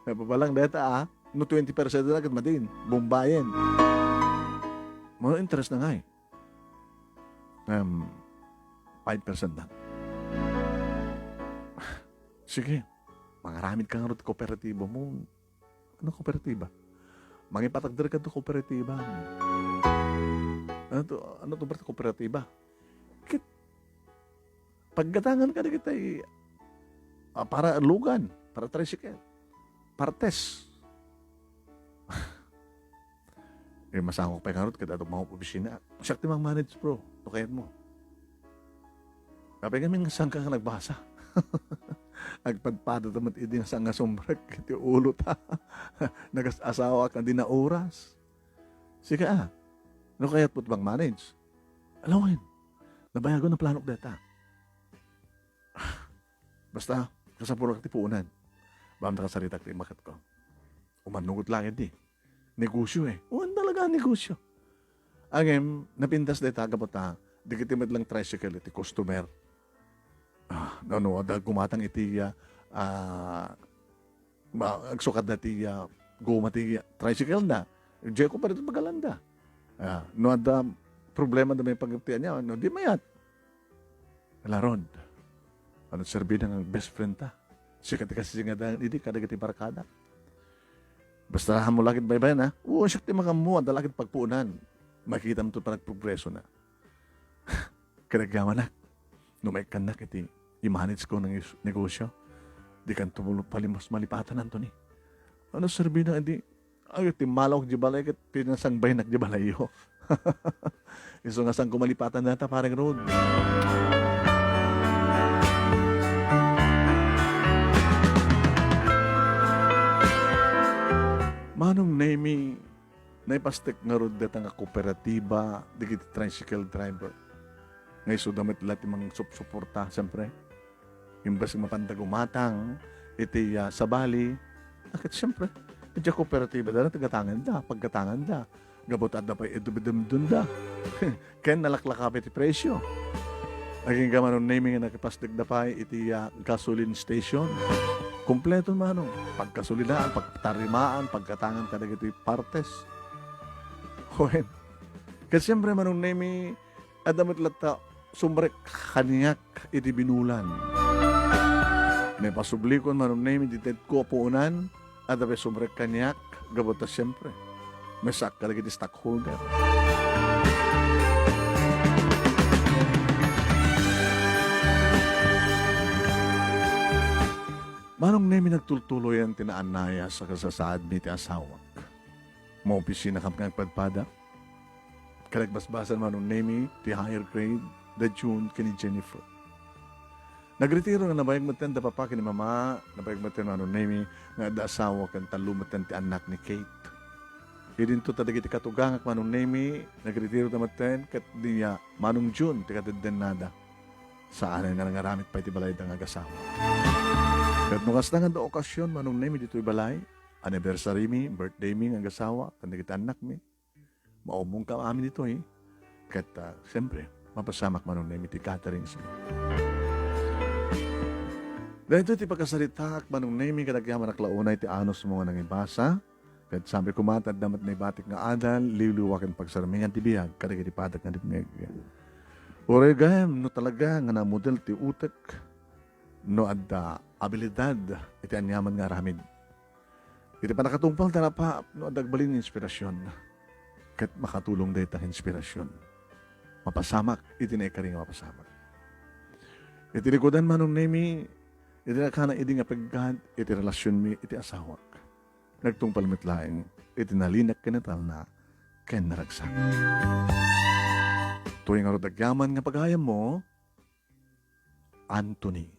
Napapalang deta, ah. No twenty percent na agad madin. Bombayen. Mano interes na ngay? Um, five percent lang. Sige. Mangaramid ka nga rod kooperatiba mo. Ano kooperatiba? Mangipatagder ka to kooperatiba. Ano to, ano to, Bert, kooperatiba? Kit, paggatangan ka na kita, eh, ah, para lugan, para tricycle, partes. Eh, masangok pa yung harot, kada itong mga opisina. Siya ti mang manage, bro. Ito kayat mo. Apay ngamin nga sangka nga nagbasa. Agpadpada ta met idi nga sangka sumrek iti ulo ta. Nagas-asawa ka, di na oras. Sika, ah. No kayat mo ti mang-manage? Alawen. Nabayagon na planok deta. Basta, kasapulak ti puunan. Bam ta kasaritak ti imakat ko. Umannugot lang iti negosyo, eh. Uwan talaga ang negosyo. Ngem, napintas dayta gapu ta, dagiti met lang tricycle iti customer. Ah, no, no, adda gumatang iti, ah, ah, ma-, agsukadda ti, ah, goma ti, ah, tricycle na. Diay ko pa dito pagalanda. Ah, no, adda problema da may pagtian niya, no, di mayat. Ala rod. Ano serbi na nga best friend ta? Sika ti kasi nga daan idi kadagiti barkada. Basta mo lakit baybay na, oo, siya ti makammo, adda lakit pagpuunan. Makita mo to panagprogreso na. Kanagyamanak, no maikkannak iti i-manage ko nga is-, negosyo, di kan tumulo palimas malipatan, Anthony. Ano serbi na, hindi, ay, timmalaw di balay ket pinasangbaynak di balayyo. Isu nga saan ko malipatan data, parang road. Manong Nemy, naipastek ngarud dayta nga kooperatiba dagiti tricycle driver. Nga isuda met la ti mangsupsuporta, siyempre. Imbes nga mapanda gumatang iti, ah, sabali, ket siyempre, iti kooperatiba da, tagatanganda, paggatanganda. Gapu ta adda pay idumdumdunda. Ken nalaklaka pay ti presyo. Agingga Manong Nemy nga nakipasdek da pay iti, ah, gasoline station. Kompleto, Manong. Pagkasulinaan, pagtarimaan, pagkatangan kadagiti partes. Wen. Ket siyempre, Manong Nemy, adda met latta sumrek kaniak iti binulan. Naipasublikon, Manong Nemy, ti tedko a puonan, adda pay sumrek kaniak, gapu ta siyempre, maysaak kadagiti stockholder. Manong Nemi, nagtultuloyan ti naanayas a kasasaadmi ti asawak. Maopisinakam nga agpadpada. Kanagbasbasan, Manong Nemi, ti higher grade da June ken ni Jennifer. Nagretiro nga nabayag metten da papa ken ni mama, nabayag metten, Manong Nemi, nga adda asawa ken tallo metten ti annak ni Kate. Idinto ta dagiti katugangak, Manong Nemi, nagretiro da metten ket diay Manong June ti kadeddennada. Saanen nga nangaramid pay ti balayda nga agasawa. Ket no kasta nga adda okasion, Manong Nemi, ditoy balay, anniversary mi, birthday mi nga agasawa, ken dagiti annakmi, maumongkam amin ditoy. Ket, ah, siyempre, mapasamak, Manong Nemi, ti caterings mi. Daytoy ti pakasaritaak, Manong Nemi, ket agyamanak la unay ti anusmo nga nangibasa. Ket sabi koma, ta adda met naibatik nga adal, liwliwa ken pagsarmingan ti biag kadagiti padak nga dimngeg. Uray gayam no talaga nga namudel ti utek, no adda abilidad iti aniaman nga aramid. Iti pannakatungpal ta napaap no adda agbalin nga inspirasyon, ket makatulong dayta nga inspirasyon. Mapasamak iti naikari nga mapasamak. Iti likudan, Manong Nemi, iti nakana idi nga peggad iti relasionmi iti asawak. Nagtungpal met laeng iti nalinak ken natalna ken naragsak. Toy ngarud agyaman nga pagayammo, Anthony.